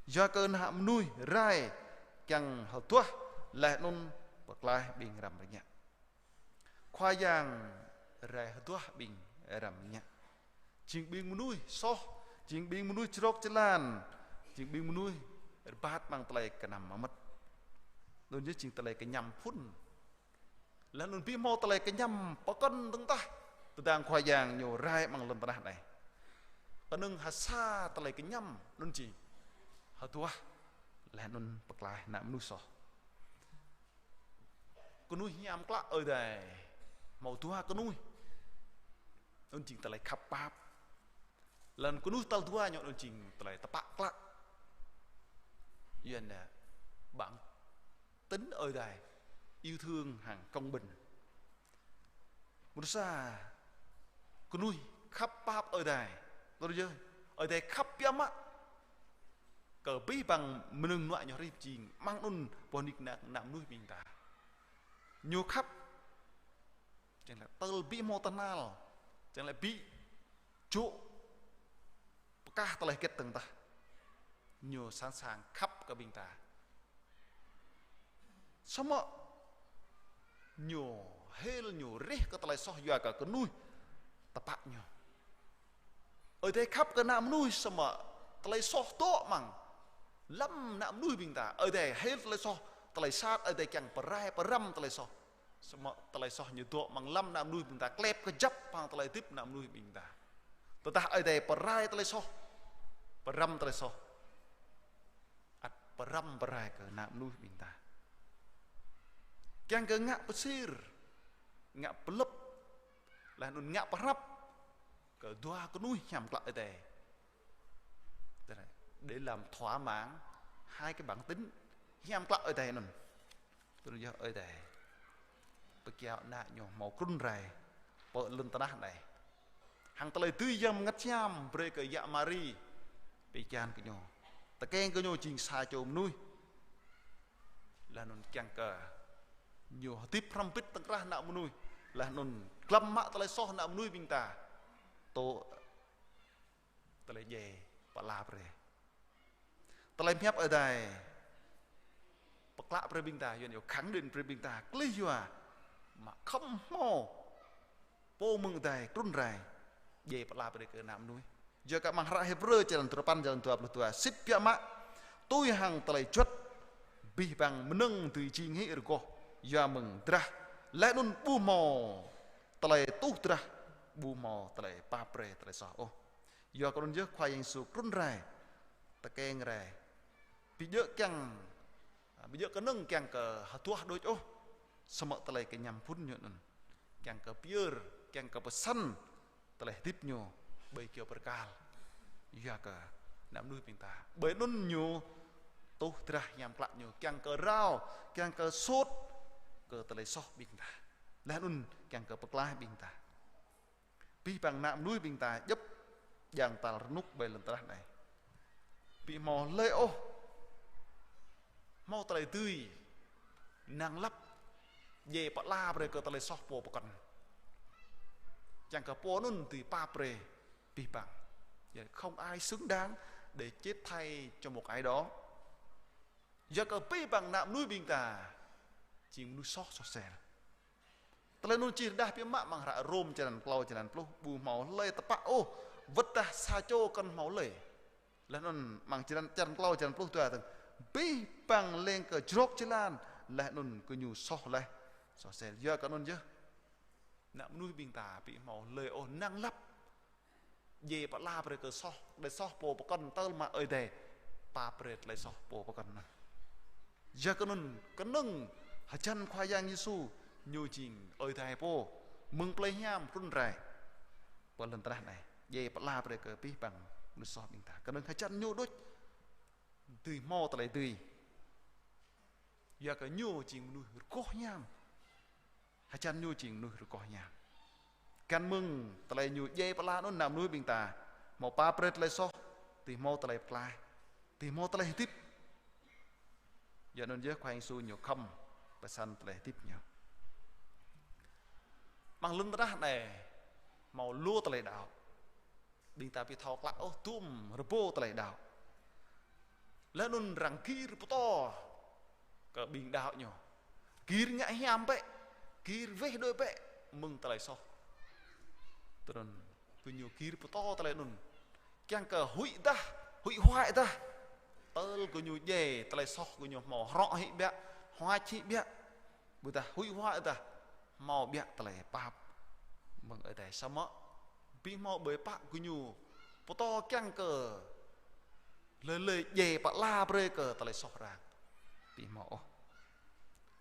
Yua kơ ană mơnuih rai kiăng hơduah laih anŭn pơklaih ƀing răm rơngiă. Khua Yang rai hơduah ƀing răm rơngiă. Jing ƀing mơnuih soh, jing ƀing mơnuih čơrŏk čơlan, jing ƀing mơnuih rơbat amăng tơlơi kơnăm mơmŏt. Anŭn yơh jing tơlơi kơñăm phŭn. Laih anŭn ƀu hmâo tơlơi kơñăm pơkŏn dơ̆ng tah tơdang Khua Yang ñu rai amăng lŏn tơnah anai. Kơnơ̆ng ha sa tơlơi kơñăm, anŭn jing hơduah laih anŭn pơklaih ană mơnuih soh. Kơnuih hiam klă Ơi Adai hmâo dua kơnuih. Anŭn jing tơlơi khăp pap. Laih anŭn kơnuih tal dua ñu anŭn jing tơlơi tơpă klă. Yuan đa bản tính Ơi Adai, yêu thương hăng công bình. Mrô sa, Kơnuih khăp pap Ơi Adai. Tui yơh, Ơi Adai khăp biă mă kơ abih bang mơnơ̆ng mơnuă ñu hriê pơjing, amăng anŭn boh nik năk ană mơnuih ƀing ta. Ñu khăp, čang lĕ tơl ƀu hmâo tơhnal, čang lĕ ƀu djơ̆ pơkah tơlơi hơget dơ̆ng tah. Ñu sẵn sàng khăp kơ ƀing ta. Samơ̆ ñu hil, ñu rih kơ tơlơi soh yua kơ kơnuih tơpă ñu. Ơi Adai khăp kơ ană mơnuih, samơ̆ tơlơi soh dŏ amăng lăm ană mơnuih ƀing ta. Ơi Adai hil tơlơi soh, tơlơi sat, Ơi Adai kiăng pơrai pơrăm tơlơi soh. Samơ̆ tơlơi soh ñu dŏ amăng lăm ană mơnuih ƀing ta, klep kơjăp hăng tơlơi hơdip ană mơnuih ƀing ta. Tơdah Ơi Adai pơrai tơlơi soh, pơrăm tơlơi soh, ăt pơrăm pơrai kơ ană mơnuih ƀing ta. Kiăng kơ ngă pơsir, ngă pơlŭp, laih anŭn ngă pơhrăp kơ dua kơnuih hiam klă Ơi Adai. Để làm thỏa mãn hai cái bản tính hiam klă Ơi Adai anŭn. Tui yơh Ơi Adai pơkiaŏ ană ñu hmâo trŭn rai pơ lŏn tơnah anai. Hăng tơlơi dưi Yang Bơngăt Hiam brơi kơ yă Mari pơjan kơ ñu. Tơkeng kơ ñu jing sa čô mơnuih. Laih anŭn kiăng kơ ñu hơdip hrŏm hơbĭt tơ̆ng krah ană mơnuih. Laih anŭn glăm mă tơlơi soh ană mơnuih ƀing ta. Tŭ tơlơi djai pơala brơi. Tơlơi pơhiăp Ơi Adai pơklă brơi ƀing ta, Yuan yơh khẳng định brơi ƀing ta, klih yua mă khŏm hmâo pô mơ̆ng Ơi Adai trŭn rai djai pơala brơi kơ ană mơnuih. Yua kơ amăng hră Hêbrơ črăn duapăn, črăn dua pluh dua: Sĭt biă mă, tui hăng tơlơi juăt, abih bang mơnơ̆ng dưi jing hĭ rơgoh yua mơ̆ng drah, laih anŭn ƀu hmâo tơlơi tuh drah, ƀu hmâo tơlơi pap brơi tơlơi soh ôh. Yua kơ anŭn yơh Khua Yang Yêsu trŭn rai, tơkeng rai. Ƀu djơ̆ kiăng, ƀu djơ̆ kơnơ̆ng kiăng kơ hơduah đôč ôh, samơ̆ tơlơi kơñăm phŭn ñu anŭn kiăng kơ pơyơr, kiăng kơ pơsăn tơlơi hơdip ñu ƀơi kơyâo bơrkal. Yua kơ ană mơnuih ƀing ta, ƀơi anŭn ñu tuh drah hiam klă ñu kiăng kơ rao, kiăng kơ sôt kơ tơlơi soh ƀing ta. Laih anŭn kiăng kơ pơklaih ƀing ta. Abih bang ană mơnuih ƀing ta djŏp jang tal rơnŭk ƀơi lŏn tơnah anai, ƀu hmâo hlơi ôh hmâo tơlơi dưi năng lăp djai pơala brơi kơ tơlơi soh pô pơkŏn. Čang kơ pô anŭn dưi pap brơi abih bang. Không ai xứng đáng để chết thay cho một ai đó. Yua kơ abih bang ană mơnuih ƀing ta jing mơnuih soh soh sel. Tơlơi anŭn čih rơđah biă mă amăng hră Rôm črăn klâo črăn pluh: Ƀu hmâo hlơi tơpă ôh, wơ̆t dah sa čô kŏn hmâo hlơi. Laih anŭn amăng črăn, črăn klâo črăn pluh dua dơ̆ng: Abih bang leng kơ jrŏk jơlan, laih anŭn gơñu soh laih soh sel. Yua kơ anŭn yơh, ană mơnuih ƀing ta ƀu hmâo hlơi ôh năng lăp djai pơala brơi kơ soh, tơlơi soh pô pơkŏn tơl mă Ơi Adai pap brơi tơlơi soh pô pơkŏn anŭn. Yua kơ anŭn kơnơ̆ng hơjăn Khua Yang Yêsu, ñu jing Ơi Adai pô mơ̆ng plei hiam trŭn rai pơ lŏn tơnah anai, djai pơala brơi kơ abih bang mơnuih soh ƀing ta. Kơnơ̆ng hơjăn ñu đôč dưi hmâo tơlơi dưi. Yua kơ ñu jing mơnuih rơgoh hiam. Hơjăn ñu jing mơnuih rơgoh hiam. Găn mơ̆ng tơlơi ñu djai pơala anŭn, ană mơnuih ƀing ta hmâo pap brơi tơlơi soh, dưi hmâo tơlơi pơklaih, dưi hmâo tơlơi hơdip. Yua anŭn yơh Khua Yang Yêsu ñu khŏm pơsăn tơlơi hơdip ñu. Amăng lŏn tơnah anai hmâo lu tơlơi đaŏ. Ƀing ta ƀu thâo klă ôh, dŭm rơbâo tơlơi đaŏ. Laih anŭn arăng gir pơtô kơ ƀing đaŏ ñu. Gir ngă hiam bĕ, gir weh đuaĭ bĕ mơ̆ng tơlơi soh. Tui anŭn gơñu gir pơtô tơlơi anŭn kiăng kơ huĭ dah, huĭ hoaĭ dah. Tơl gơñu djai tơlơi soh gơñu hmâo hrŏ hĭ biă, hoač hĭ biă. Ƀôdah huĭ hoaĭ dah, hmâo biă tơlơi pap mơ̆ng Ơi Adai. Samơ̆ ƀu hmâo ƀơi pă gơñu pơtô kiăng kơ hlơi hlơi djai pơala brơi kơ tơlơi soh arăng. Ƀu hmâo ôh.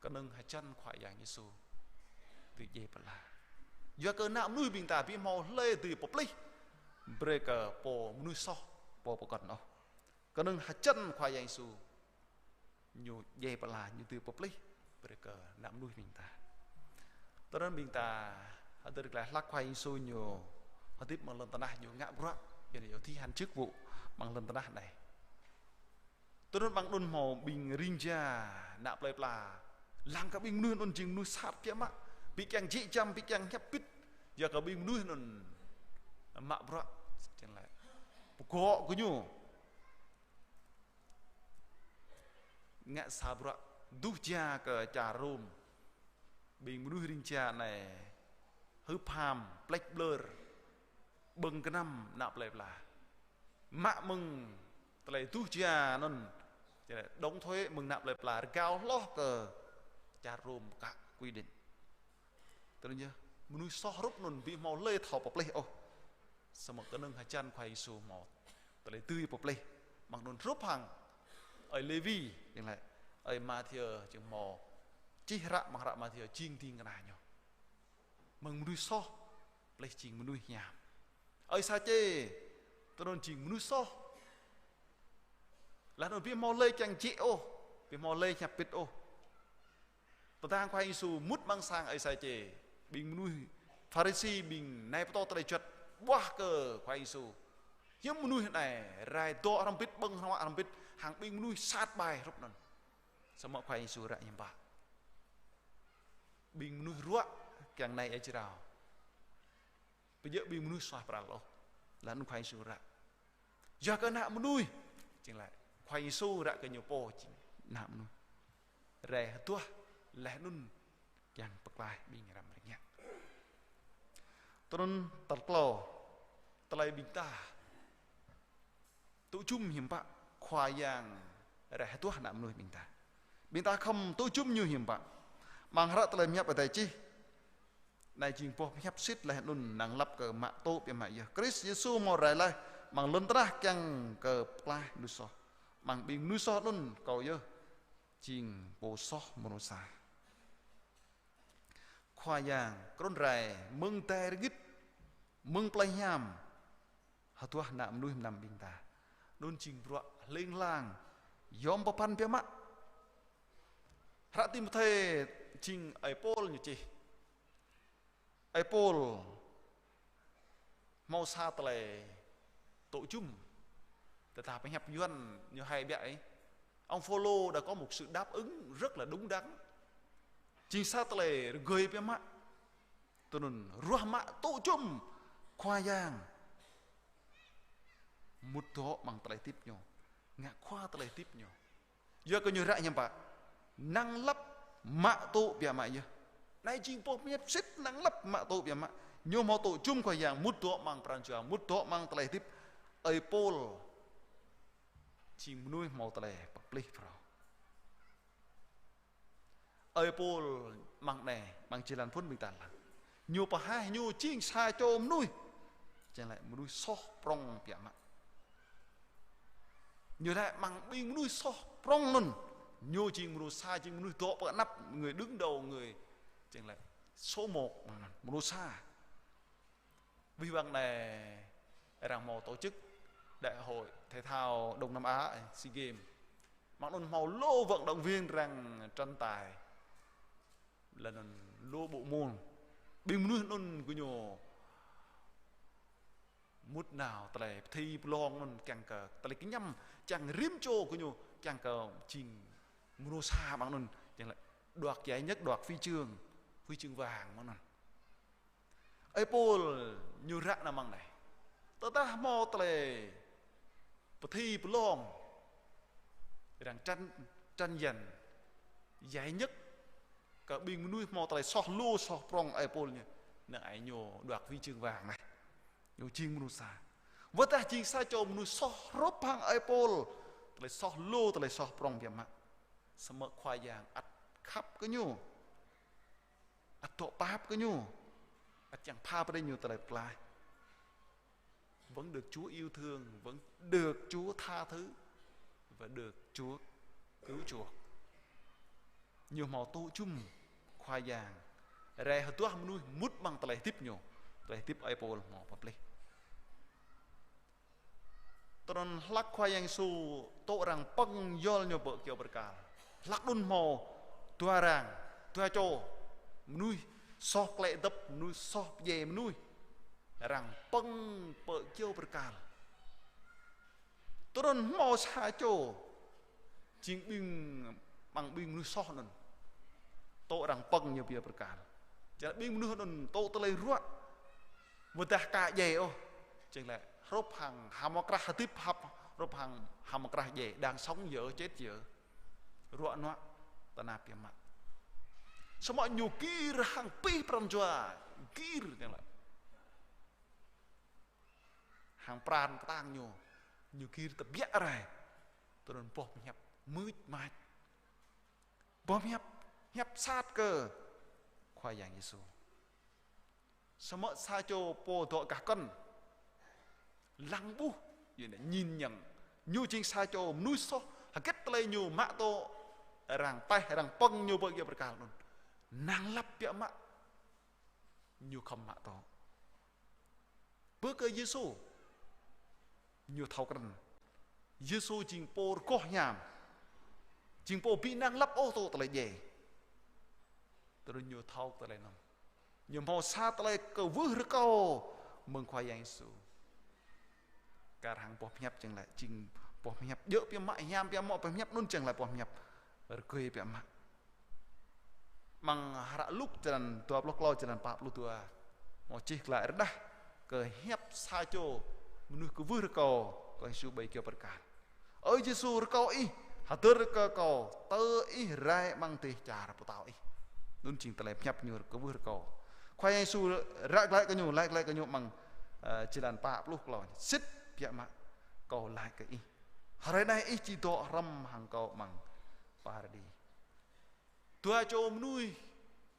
Kơnơ̆ng hơjăn Khua Yang Yêsu dưi djai pơala. Yua kơ ană mơnuih ƀing ta ƀu hmâo hlơi dưi pơplih brơi kơ pô mơnuih soh, pô pơkŏn ôh. Kơnơ̆ng hơjăn Khua Yang Yêsu, ñu djai pơala, ñu dưi pơplih brơi kơ ană mơnuih ƀing ta. Tui anŭn ƀing ta hơdơr glaĭ hlak Khua Yang Yêsu ñu hơdip amăng lŏn tơnah ñu ngă bruă, yua anŭn ñu thi hành chức vụ amăng lŏn tơnah anai. Tui anŭn amăng anŭn hmâo ƀing ring jia ană plơi pla. Lăng kơ ƀing mơnuih anŭn jing mơnuih sat biă mă. Ƀu kiăng jĕ jăm, ƀu kiăng hiăp bit. Yua kơ ƀing mơnuih anŭn mă bruă, jing lĕ pơgŏ kơ ñu. Ngă sa bruă duh jia kơ čar Rôm. Ƀing mơnuih ring jia anai hưp ham, plĕč ƀlơr, ƀơ̆ng kơnăm ană plơi pla. Mă mơ̆ng tơlơi duh jia anŭn, jing lĕ đóng thuế mơ̆ng ană plơi pla rơgao hloh kơ čar Rôm pơkă quy định. Tui anŭn yơh, mơnuih soh hrup anŭn ƀu hmâo hlơi thâo pơplih ôh. Samơ̆ kơnơ̆ng hơjăn Khua Yêsu hmâo tơlơi dưi pơplih. Amăng anŭn hrup hăng ơi Lêwi, jing lĕ ơi Mathiơ jing hmâo čih hră amăng hră Mathiơ jing ding kơna ñu. Mơ̆ng mơnuih soh, plih jing mơnuih hiam. Ơi Sačê, tui anŭn jing mơnuih soh. Laih anŭn ƀu hmâo hlơi kiăng jĕ ôh, ƀu hmâo hlơi hiăp bit ôh. Tơdang Khua Yêsu mŭt amăng sang ơi Sačê, ƀing mơnuih Pharisi, ƀing nai pơtô tơlơi juăt ƀuah kơ Khua Yêsu. Hiư̆m mơnuih anai rai dŏ hrŏm bit, ƀơ̆ng hrŏm, hrŏm bit, hăng ƀing mơnuih sat ƀai hrup anŭn. Samơ̆ Khua Yêsu ră hiư̆m pă? Ƀing mơnuih ruă kiăng nai ia jrao. Pơjơ̆ ƀing mơnuih suaih pral ôh. Laih anŭn Khua Yêsu ră. Yua kơ ană mơnuih, jing lĕ Khua Yêsu ră kơ ñu pô jing ană mơnuih. Rai hơduah laih anŭn kiăng pơklaih ƀing răm rơngiă. Tui anŭn tal klâo, tơlơi ƀing ta tŭ jum hiư̆m pă Khua Yang rai hơduah ană mơnuih ƀing ta. Ƀing ta khŏm tŭ jum ñu hiư̆m pă? Amăng hră Tơlơi Pơhiăp Adai čih: Anai jing boh pơhiăp sĭt laih anŭn năng lăp kơ mă tŭ biă mă yơh. Krist Yêsu hmâo rai laih amăng lŏn tơnah kiăng kơ pơklaih mơnuih soh. Amăng ƀing mơnuih soh anŭn kâo yơh jing pô soh mrô sa. Khua Yang trŭn rai mơ̆ng tai rơngit, mơ̆ng plơi hiam, hơduah ană mơnuih mơnam ƀing ta. Anŭn jing bruă hling hlang, yom pơpăn biă mă. Hră Timôthê jing ơi Pôl ñu čih. Ơi Pôl hmâo sa tơlơi tŭ jum. Tơdah pơhiăp Yuan ñu hai biă ấy. Ông Phaolô đã có một sự đáp ứng rất là đúng đắn. Jing sa tơlơi rơgơi biă mă. Tui anŭn ruah mă tŭ jum Khua Yang mŭt dŏ amăng tơlơi hơdip ñu, ngă khua tơlơi hơdip ñu. Yua kơ ñu ră hiư̆m pă? Năng lăp mă tŭ biă mă yơh. Anai jing boh pơhiăp sĭt năng lăp mă tŭ biă mă. Ñu hmâo tŭ jum Khua Yang mŭt dŏ amăng pran jua, mŭt dŏ amăng tơlơi hơdip. Ơi Pôl jing mơnuih hmâo tơlơi pơplih phrâo. Ơi Pôl amăng anai, amăng jơlan phŭn ƀing ta lăng. Ñu pơhaih ñu jing sa čô mơnuih. Jing lĕ mơnuih soh prŏng biă mă. Ñu lĕ amăng ƀing mơnuih soh prŏng anŭn. Ñu jing mrô sa, jing mơnuih dŏ pơ anăp, người đứng đầu, người jing lĕ số một amăng anŭn, mrô sa. Wih wăng anai arăng hmâo tổ chức Đại hội Thể thao Đông Nam Á, SEA Games. Amăng anŭn hmâo lu vận động viên arăng tranh tài. Laih anŭn lu bộ môn. Ƀing mơnuih anŭn gơñu mŭt nao tơlơi pơthi pơlong anŭn kiăng kơ tơlơi kơñăm, čang rĭm čô gơñu kiăng kơ jing mrô sa amăng anŭn, kiăng lĕ đoạt giải nhất, đoạt huy chương, huy chương vàng amăng anŭn. Ơi Pôl ñu ră nao amăng anai. Tơdah hmâo tơlơi pơthi pơlong, arăng tranh, tranh giành giải nhất kơ ƀing mơnuih hmâo tơlơi soh lu soh prŏng ơi Pôl ñu. Năng ai ñu đoạt huy chương vàng anai. Ñu jing mrô sa. Wơ̆t tơdah jing sa čô mơnuih soh hrup hăng ơi Pôl, tơlơi soh lu, tơlơi soh prŏng biă mă. Samơ̆ Khua Yang ăt khăp kơ ñu. Ăt dŏ pap kơ ñu. Ăt čang pha brơi ñu tơlơi pơklaih. Vẫn được Chúa yêu thương, vẫn được Chúa tha thứ và được Chúa cứu chuộc. Ñu hmâo tŭ jum Khua Yang rai hơduah mơnuih mŭt amăng tơlơi hơdip ñu. Tơlơi hơdip ơi Pôl hmâo pơplih. Tui anŭn hlak Khua Yang Yêsu tŭ arăng pơ̆ng yol ñu pơ kyâo bơrkal. Hlak anŭn hmâo dua arăng, dua čô, mơnuih soh klĕ dăp, mơnuih soh pơdjai mơnuih. arăng pơ̆ng pơ kơyâo bơrkal. Tơdơi anŭn hmâo sa čô jing ƀing, amăng ƀing mơnuih soh anŭn, tŭ arăng pơ̆ng ñu pơ kơyâo bơrkal. Čang lĕ ƀing mơnuih anŭn tŭ tơlơi ruă, ƀôdah aka djai ôh. Čang lĕ hrup hăng hmâo krah hơdip, hăp hrup hăng hmâo krah djai, đang sống djơ̆, chết djơ̆. Ruă nuă tơnap biă mă. Samơ̆ ñu gir hăng abih pran jua, gir čang lĕ hăng pran kơtang ñu, ñu gir tơbiă rai. Tơdơi anŭn boh pơhiăp mưč mač. Boh pơhiăp, pơhiăp sat kơ Khua Yang Yêsu. Samơ̆ sa čô pô dŏ gah kŏn, lăng ƀuh, yua anŭn ñin ñăng. Ñu jing sa čô mơnuih soh, hơget tơlơi ñu mă tŭ, arăng taih, arăng pơ̆ng ñu pơ kơyâo bơrkal anŭn, năng lăp biă mă, ñu khŏm mă tŭ. Pơ kơ Yêsu, ñu thâo krăn Yêsu jing pô rơgoh hiam, jing pô ƀu năng lăp ôh tŭ tơlơi djai. Tơdơi anŭn ñu thâo tơlơi anŭn, ñu hmâo sa tơlơi kwưh rơkâo mơ̆ng Khua Yang Yêsu. Kar hăng boh pơhiăp čang lĕ, jing boh pơhiăp djơ̆ biă mă, hiam biă mă, boh pơhiăp anŭn čang lĕ boh pơhiăp rơgơi biă mă. Amăng hră Luk črăn dua pluh klâo, črăn pă pluh dua, hmâo čih glaĭ rơđah kơ hiăp sa čô mơnuih kwưh rơkâo kơ Yêsu ƀơi kơyâo bơrkal. Ơ Yêsu, rơkâo Ih hơdơr kơ kâo, tơ Ih rai amăng dêh čar pơtao Ih. Anŭn jing tơlơi pơhiăp ñu kwưh rơkâo. Khua Yang Yêsu ră glaĭ kơ ñu, laĭ glaĭ kơ ñu amăng, ơ, črăn pă pluh klâo: Sĭt biă mă Kâo laĭ kơ ih, hrơi anai ih či dŏ hrŏm hăng Kâo amăng Paradi. Dua čô mơnuih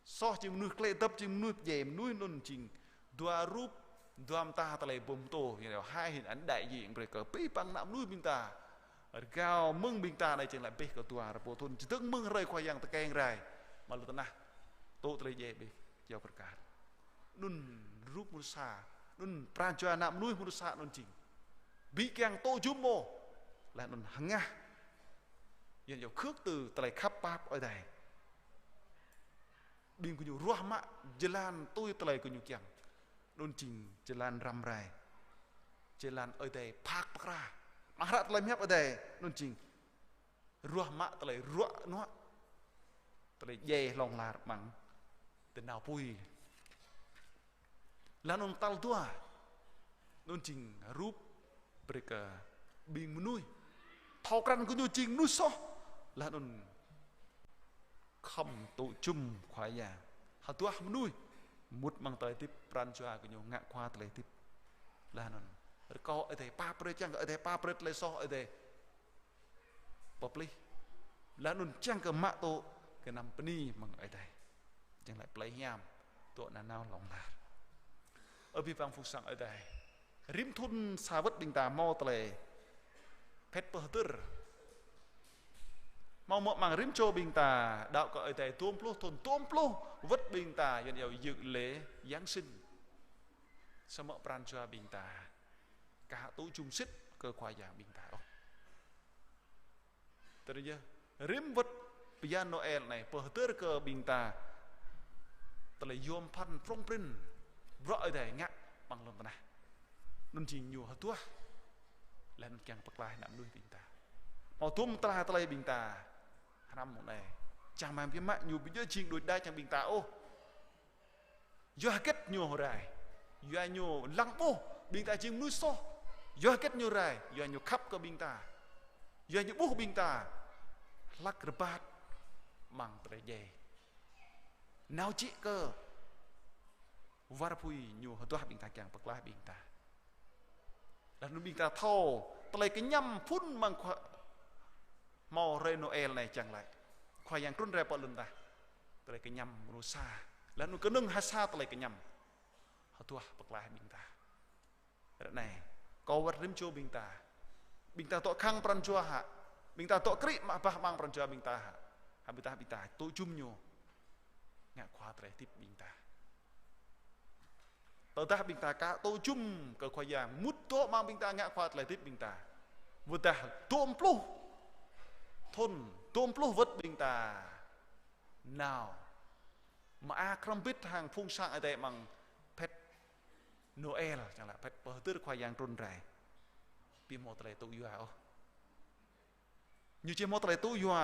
soh, jing mơnuih klĕ dăp, jing mơnuih pơdjai mơnuih, anŭn jing dua rup, dua mơta tơlơi pơtô, ñu hai hình ảnh đại diện brơi kơ abih bang ană mơnuih ƀing ta. Rơgao mơ̆ng ƀing ta anai čang lĕ abih kơ dua rơbâo thŭn, čơdơ̆ng mơ̆ng hrơi Khua Yang tơkeng rai mă lŏn tơnah, tŭ tơlơi djai abih kơyâo bơrkal. Anŭn rup mơnuih sa, anŭn pran jua ană mơnuih mơnuih sa anŭn jing ƀu kiăng tŭ jum ôh, laih anŭn hơngah. Yuan yua khước từ tơlơi khăp pap Ơi Adai. Ƀing gơñu ruah mă jơlan tui tơlơi gơñu kiăng. Anŭn jing jơlan răm rai, jơlan Ơi Adai phak pơkra. Amăng hră tơlơi pơhiăp Ơi Adai anŭn jing ruah mă tơlơi ruă nuă, tơlơi djai hlŏng lar amăng tơnao apui. Laih anŭn tal dua, anŭn jing rup brơi kơ ƀing mơnuih thâo krăn gơñu jing mơnuih soh, laih anŭn khŏm tŭ jum Khua Yang. Hơduah mơnuih mŭt amăng tơlơi hơdip, pran jua gơñu ngă khua tơlơi hơdip. Laih anŭn rơkâo Ơi Adai pap brơi, kiăng kơ Ơi Adai pap brơi tơlơi soh Ơi Adai pơplih. Laih anŭn kiăng kơ mă tŭ gơnam bơni mơ̆ng Ơi Adai. Kiăng laĭ plei hiam, dŏ nanao hlŏng lar. Ơ abih bang phung sang Ơi Adai, rĭm thŭn sa wơ̆t ƀing ta hmâo tơlơi phĕt pơhơdơr. Hmâo mơ̆ amăng rĭm čô ƀing ta đaŏ kơ Ơi Adai dôm pluh thŭn, dôm pluh wơ̆t ƀing ta yuan yua dự lễ Giáng sinh. Samơ̆ pran jua ƀing ta aka tŭ jum sĭt kơ Khua Yang ƀing ta ôh. Tơdah yơh, rĭm wơ̆t bơyan Noel anai pơhơdơr kơ ƀing ta tơlơi yom phăn prŏng prin bruă Ơi Adai ngă amăng lŏn tơnah. Anŭn jing ñu hơduah, laih anŭn kiăng pơklaih ană mơnuih ƀing ta. Hmâo dôm tơlơi tơlơi ƀing ta hrăm mơ̆ng anai, čang rơmang biă mă, ñu ƀu djơ̆ jing đôč đač hăng ƀing ta ôh. Yua hơget ñu rai? Yua ñu lăng ƀuh ƀing ta jing mơnuih soh. Yua hơget ñu rai? Yua ñu khăp kơ ƀing ta. Yua ñu ƀuh ƀing ta hlăk rơbat amăng tơlơi djai, nao jĕ kơ war apui, ñu hơduah ƀing ta, kiăng pơklaih ƀing ta. Laih anŭn ƀing ta thâo tơlơi kơñăm phŭn amăng Khua, hmâo hrơi Noel anai čang laĭ Khua Yang trŭn rai pơ lŏn tơnah. Tơlơi kơñăm mơnuih sa. Laih anŭn kơnơ̆ng ha sa tơlơi kơñăm hơduah pơklaih ƀing ta. Ră anai, kâo wơ̆t rĭm čô ƀing ta, ƀing ta dŏ khăng pran jua hă? Ƀing ta dŏ krĭ mă bah amăng pran jua ƀing ta hă? Hă ƀing ta, ƀing ta tŭ jum ñu ngă khua tơlơi hơdip ƀing ta. Tơdah ƀing ta aka tŭ jum kơ Khua Yang, mŭt dŏ amăng ƀing ta, ngă khua tơlơi hơdip ƀing ta, wơ̆t dah dôm pluh thŭn, dôm pluh wơ̆t ƀing ta nao mơak hrŏm hơbĭt hăng phung sang Ơi Adai amăng phĕt Noel, čang lĕ phet pơhơdơr Khua Yang trŭn rai. Ƀu hmâo tơlơi tŭ yua ôh. Ñu či hmâo tơlơi tŭ yua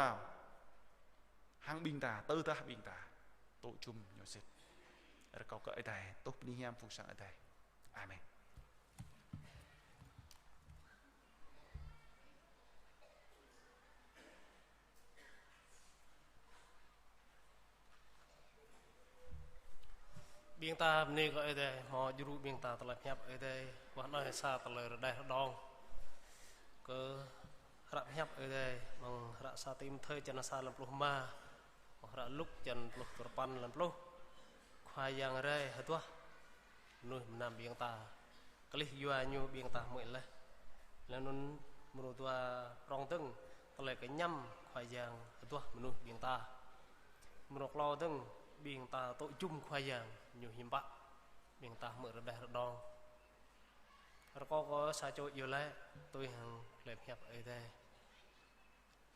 hăng ƀing ta, tơdah ƀing ta tŭ jum ñu sĭt. Rơkâo kơ Ơi Adai tuh bơni hiam phung sang Ơi Adai. Amen. Ƀing ta bơni kơ Ơi Adai, hmâo djru ƀing ta tơlơi pơhiăp Ơi Adai, wah nai sa tơlơi rơđah rơđông. Kơ hră pơhiăp Ơi Adai, mơ̆ng hră sa Timôthê črăn sa lăm pluh rơma, mơ̆ng hră Luk črăn pluh duapăn lăm pluh. Khua Yang rai hơduah mơnuih mơnam ƀing ta. Klih yua ñu ƀing ta hmư̆ laih. Laih anŭn mrô dua prŏng dơ̆ng, tơlơi kơñăm Khua Yang hơduah mơnuih ƀing ta. Mrô klâo dơ̆ng, ƀing ta tŭ jum Khua Yang ñu hiư̆m pă, ƀing ta hmư̆ rơđah rơđông. Rơkâo kơ sa čô iâu laĭ, tui hăng tơlơi pơhiăp Ơi Adai.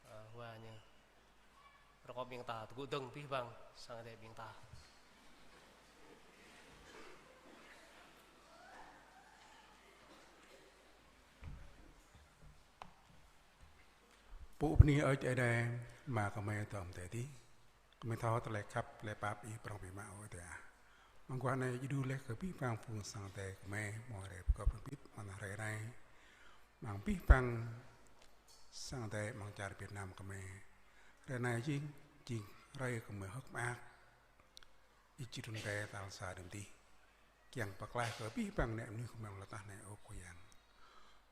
Ơ, wa ñu. Rơkâo ƀing ta tơgŭ dơ̆ng abih bang sang Ơi Adai ƀing ta. Pŭ bơni Ơi Adai, Ama gơmơi dŏ amăng adai adih. Gơmơi thâo tơlơi khăp, tơlơi pap Ih prŏng biă mă ơ Ơi Adai. Mơguah anai djru laih kơ abih bang phung sang Ơi Adai gơmơi, hmâo rai pơgop pơbit amăng hrơi anai. Amăng abih bang sang Ơi Adai amăng čar Việt Nam gơmơi. Hrơi anai jing, jing hrơi gơmơi hơ̆k mơak. Ih či trŭn rai tal sa đưm adih. Kiăng pơklaih kơ abih bang ană mơnuih gơmơi amăng lŏn tơnah anai ơ Khua Yang.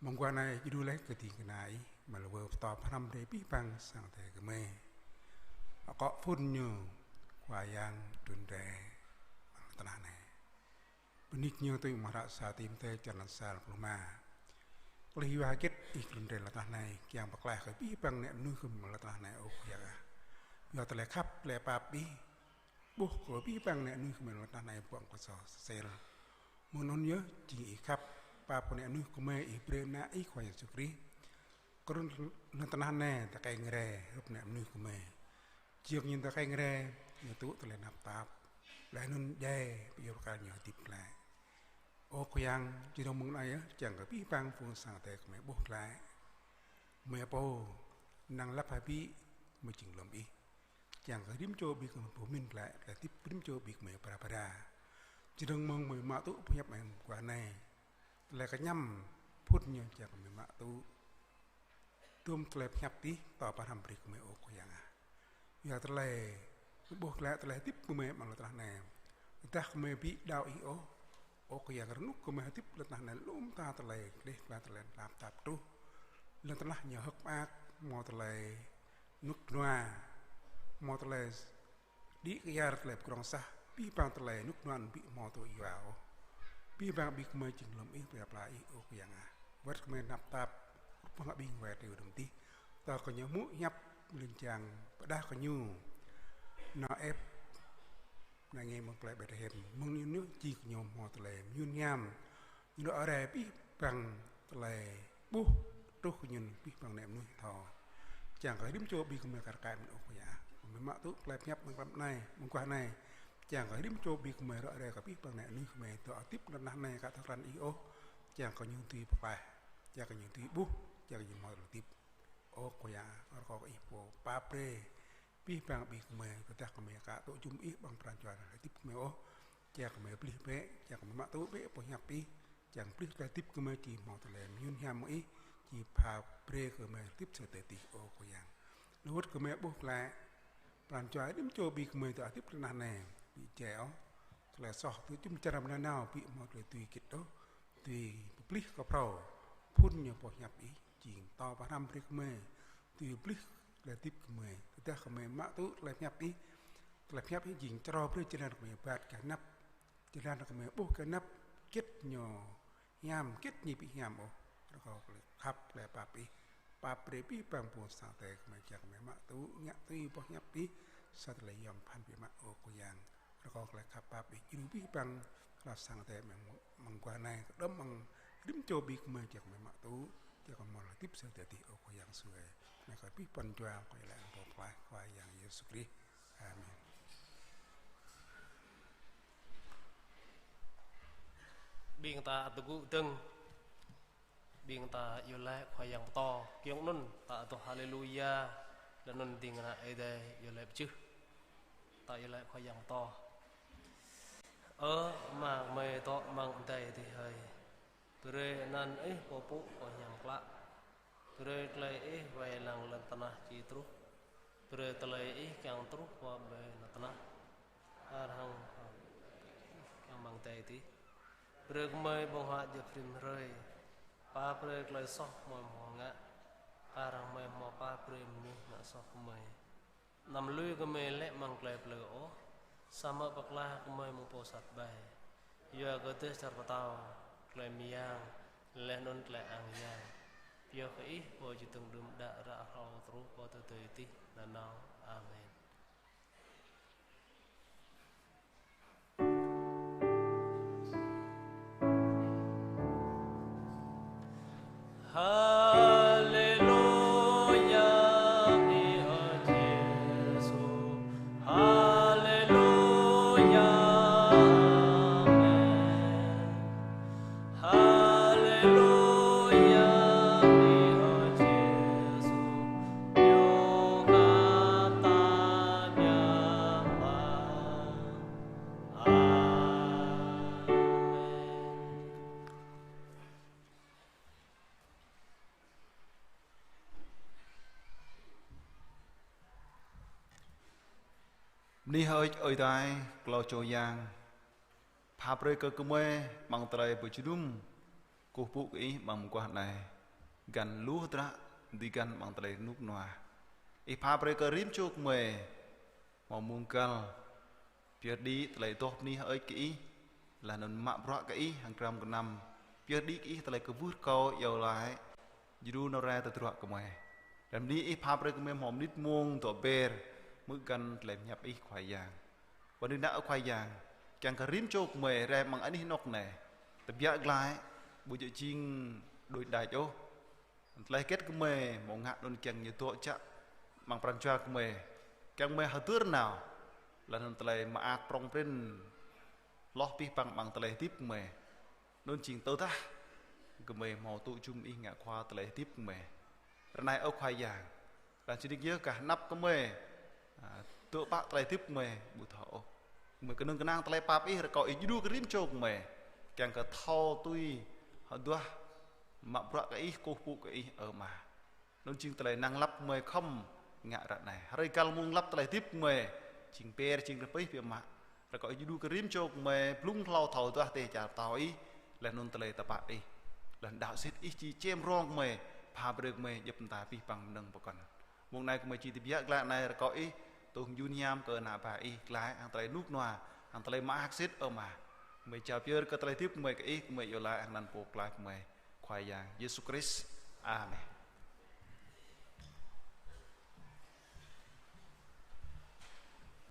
Mơguah anai djru laih kơ ding kơna Ih, mă lơwơ pơtô pơhrăm brơi abih bang sang Ơi Adai gơmơi. Akŏ phŭn ñu Khua Yang trŭn rai amăng lŏn tơnah anai. Bơni kơ ñu tui mơ̆ng hră sa Timôthê črăn sa lăm pluh rơma. Klih yua hơget Ih trŭn rai lŏn tơnah anai, kiăng pơklaih kơ abih bang ană mơnuih gơmơi amăng lŏn tơnah anai ơ Khua Yang ah. Yua tơlơi khăp, tơlơi pap Ih, ƀuh kơ abih bang ană mơnuih gơmơi amăng lŏn tơnah anai ƀu hmâo sa sel. Mơ̆ng anŭn yơh, jing Ih khăp, pap kơ ană mơnuih gơmơi Ih brơi Ană Ih Khua Yang Yêsu Krist. Kơ anŭn lŏn tơnah anai tơkeng rai, hrup ană mơnuih gơmơi. Jing ñu tơkeng rai, ñu tŭ tơlơi tơnap tap. Laih anŭn djai, pơyơr pơkăl ñu hơdip glaĭ. Ơ Khua Yang, jơnum mơ̆ng anai yơh, kiăng kơ abih bang phung sang Ơi Adai gơmơi ƀuh glaĭ. Gơmơi pô, năng lăp hơbĭ, gơmơi jing lŏm Ih. Kiăng kơ rĭm čô ƀing gơmơi pơmĭn glaĭ, tơlơi hơdip rĭm čô ƀing gơmơi pơră pơră. Jơnum mơ̆ng gơmơi mă tŭ pơhiăp mơguah anai. Tơlơi kơñăm phŭn ñu kiăng kơ gơmơi mă tŭ. Dôm tơlơi pơhiăp Ih, pơtô pơhrăm brơi kơ gơmơi ơ Khua Yang ah. Yua tơlơi, ƀuh glaĭ tơlơi hơdip gơmơi amăng lŏn tơnah anai. Tơdah gơmơi ƀu đaŏ Ih ôh, ơ Khua Yang rơnŭk gơmơi hơdip lŏn tơnah anai lŏm ta tơlơi, gleh glaĭ tơlơi tơnap tap truh. Lŏn tơnah ñu hơ̆k mơak, hmâo tơlơi rơnŭk rơnua, hmâo tơlơi đĭ kyar tơlơi pơdrŏng sah, abih bang tơlơi rơnŭk rơnua ƀu hmâo tŭ yua ôh. Abih bang ƀing gơmơi jing lŏm Ih, tơlơi pla Ih ơ Khua Yang ah. Wơ̆t gơmơi tơnap tap, rup hăng ƀing wai triu đưm adih. Tơl kơ ñu hmư̆ hiăp lin jang pơđah kơ ñu. Nao ĕp, nao ngă mơ̆ng plơi Betlehem. Mơ̆ng anŭn ñu jing kơ ñu hmâo tơlơi mơyun hiam. Ñu dŏ rai abih bang tơlơi ƀuh truh kơ ñu abih bang ană mơnuih thâo. Kiăng kơ rĭm čô ƀing gơmơi kar kaĭ mơ̆n ơ Khua Yang. Gơmơi mă tŭ tơlơi pơhiăp mơguah anai, mơguah anai. Kiăng kơ rĭm čô ƀing gơmơi rŏ rai kơ abih bang ană mơnuih gơmơi dŏ hơdip lŏn tơnah anai ka tơkran Ih ôh. Kiăng kơ ñu dưi pơklaih, kiăng kơ ñu dưi ƀuh, kiăng kơ ñu hmâo tơlơi hơdip. Ơ Khua Yang, rơkâo kơ Ih pô pap brơi abih bang ƀing gơmơi, tơdah gơmơi ka tŭ jum Ih amăng pran jua hơdip gơmơi ôh. Kiăng kơ gơmơi pơplih bĕ, kiăng kơ gơmơi mă tŭ bĕ pơhiăp Ih, kiăng pơplih tơlơi hơdip gơmơi či hmâo tơlơi mơyun hiam mơ̆ng Ih, či pha brơi kơ gơmơi hơdip sa tơdơi adih ơ Khua Yang. Lơwơ̆t gơmơi ƀuh glaĭ, pran jua rĭm čô ƀing gơmơi dŏ hơdip lŏn tơnah anai, ƀu djai ôh, tơlơi soh tơlơi jum čar nanao ƀu hmâo tơlơi dưi hơget ôh, dưi pơplih kơ phrâo, phŭn ñu pơhiăp Ih, jing pơtô pơhrăm brơi kơ gơmơi, dưi pơplih tơlơi hơdip gơmơi. Tơdah gơmơi mă tŭ tơlơi pơhiăp Ih, tơlơi pơhiăp Ih jing črâo brơi jơlan gơmơi rơbat kơ anăp. Jơlan gơmơi ƀuh kơ anăp, hơget ñu hiam, hơget ñu ƀu hiam ôh. Rơkâo tơlơi khăp, tơlơi pap Ih. Pap brơi abih bang phung sang Ơi Adai gơmơi kiăng gơmơi mă tŭ, ngă tui pơhiăp Ih, sa tơlơi yom pơphan biă mă ơ Khua Yang. Rơkâo tơlơi khăp pap Ih djru abih bang hlak sang Ơi Adai mơ̆ng, mơguah anai, kơđŏm mơ̆ng rĭm čô ƀing gơmơi kiăng gơmơi mă tŭ, kiăng gơmơi hmâo tơlơi hơdip sa tơdơi adih ơ Khua Yang Yêsu. Anai kơ abih pran jua kâo iâu laĭ amăng anăn Pô Pơklaih Khua Yang Yêsu Krist. Amen. Ƀing Ta tơgŭ dơ̆ng, ƀing ta iâu laĭ Khua Yang pơtô, kiăng anŭn ta adoh Haleluya, laih anŭn ding kơna Ơi Adai iâu laĭ pơjưh. Ta iâu laĭ Khua Yang pơtô. Ơ Ama gơmơi dŏ amăng adai adih hơi. Brơi anăn Ih pơpŭ pơhiam klă. Brơi tơlơi Ih wai lăng lŏn tơnah či truh. Brơi tơlơi Ih kiăng truh pơ ƀơi lŏn tơnah, arăng kiăng amăng adai adih. Brơi gơmơi ƀơ̆ng huă djŏp rĭm hrơi. Pap brơi tơlơi soh gơmơi hmâo ngă, kar hăng gơmơi hmâo pap brơi mơnuih ngă soh kơ gơmơi. Anăm lui gơmơi lĕ amăng tơlơi plư ôh, samơ̆ pơklaih gơmơi mơ̆ng pô sat ƀai. Yua kơ dêh čar pơtao, tơlơi mơyang, laih anŭn tơlơi ang yang, pioh kơ Ih, Pô či dơ̆ng đưm đă ră hlâo truh pơ tơdơi adih nanao. Amen. Haleluya, Ih ơ Yêsu. Haleluya, amen. Haleluya, Ih ơ Yêsu, ñu khăp ta biă mă. Amen. Bơni hơơč Ơi Adai, klâo čô Yang. Pha brơi kơ gơmơi amăng tơlơi pơjơnum kơkuh pơpŭ kơ Ih amăng mơguah anai, găn lu hơdră dưi găn amăng tơlơi rơnŭk rơnua. Ih pha brơi kơ rĭm čô gơmơi hmâo mông găl pơyơr đĭ tơlơi adoh bơni hơơč kơ Ih, laih anŭn mă bruă kơ Ih hăng dram gơnam, pơyơr đĭ kơ Ih tơlơi kwưh rơkâo iâu laĭ djru nao rai tơdruă gơmơi. Laih bơni Ih pha brơi gơmơi hmâo mơnit mông dŏ ber hmư̆ găn tơlơi pơhiăp Ih, Khua Yang. Bơni nă, ơ Khua Yang, kiăng kơ rĭm čô gơmơi rai amăng anih anŏ anai, tơbiă glaĭ, ƀu djơ̆ jing đôč đač ôh. Tơlơi hơget gơmơi hmâo ngă anŭn kiăng ñu dŏ jăk amăng pran jua gơmơi, kiăng gơmơi hơdơr nao, laih anŭn tơlơi mơak prŏng prin hloh abih bang amăng tơlơi hơdip gơmơi. Anŭn jing tơdah gơmơi hmâo tŭ jum Ih ngă khua tơlơi hơdip gơmơi. Ră anai, ơ Khua Yang, laih anŭn jing yơh gah anăp gơmơi, a, tơpă tơlơi hơdip gơmơi ƀu thâo ôh. Gơmơi kơnơ̆ng kơnang tơlơi pap Ih, rơkâo Ih djru kơ rĭm čô gơmơi, kiăng kơ thâo tui, hơduah mă bruă kơ Ih, kơkuh pơpŭ kơ Ih, ơ Ama. Anŭn jing tơlơi năng lăp gơmơi khŏm ngă ră anai. Hrơi găl mông lăp tơlơi hơdip gơmơi, jing ber, jing rơpih biă mă. Rơkâo Ih djru kơ rĭm čô gơmơi blung hlâo thâo hơduah dêh čar pơtao Ih, laih anŭn tơlơi tơpă Ih. Laih anŭn đaŏ sĭt Ih či čem rông gơmơi, pha brơi gơmơi djŏp mơta abih bang mơnơ̆ng pơkŏn. Mông anai gơmơi či tơbiă glaĭ anai, rơkâo Ih tŭ hiam jun hiam kơ ană bă Ih, glaĭ hăng tơlơi rơnŭk rơnua, hăng tơlơi mơak sĭt, ơ Ama. Gơmơi jao pơyơr kơ tơlơi hơdip gơmơi kơ Ih, gơmơi iâu laĭ hăng anăn Pô Pơklaih gơmơi, Khua Yang Yêsu Krist. Amen.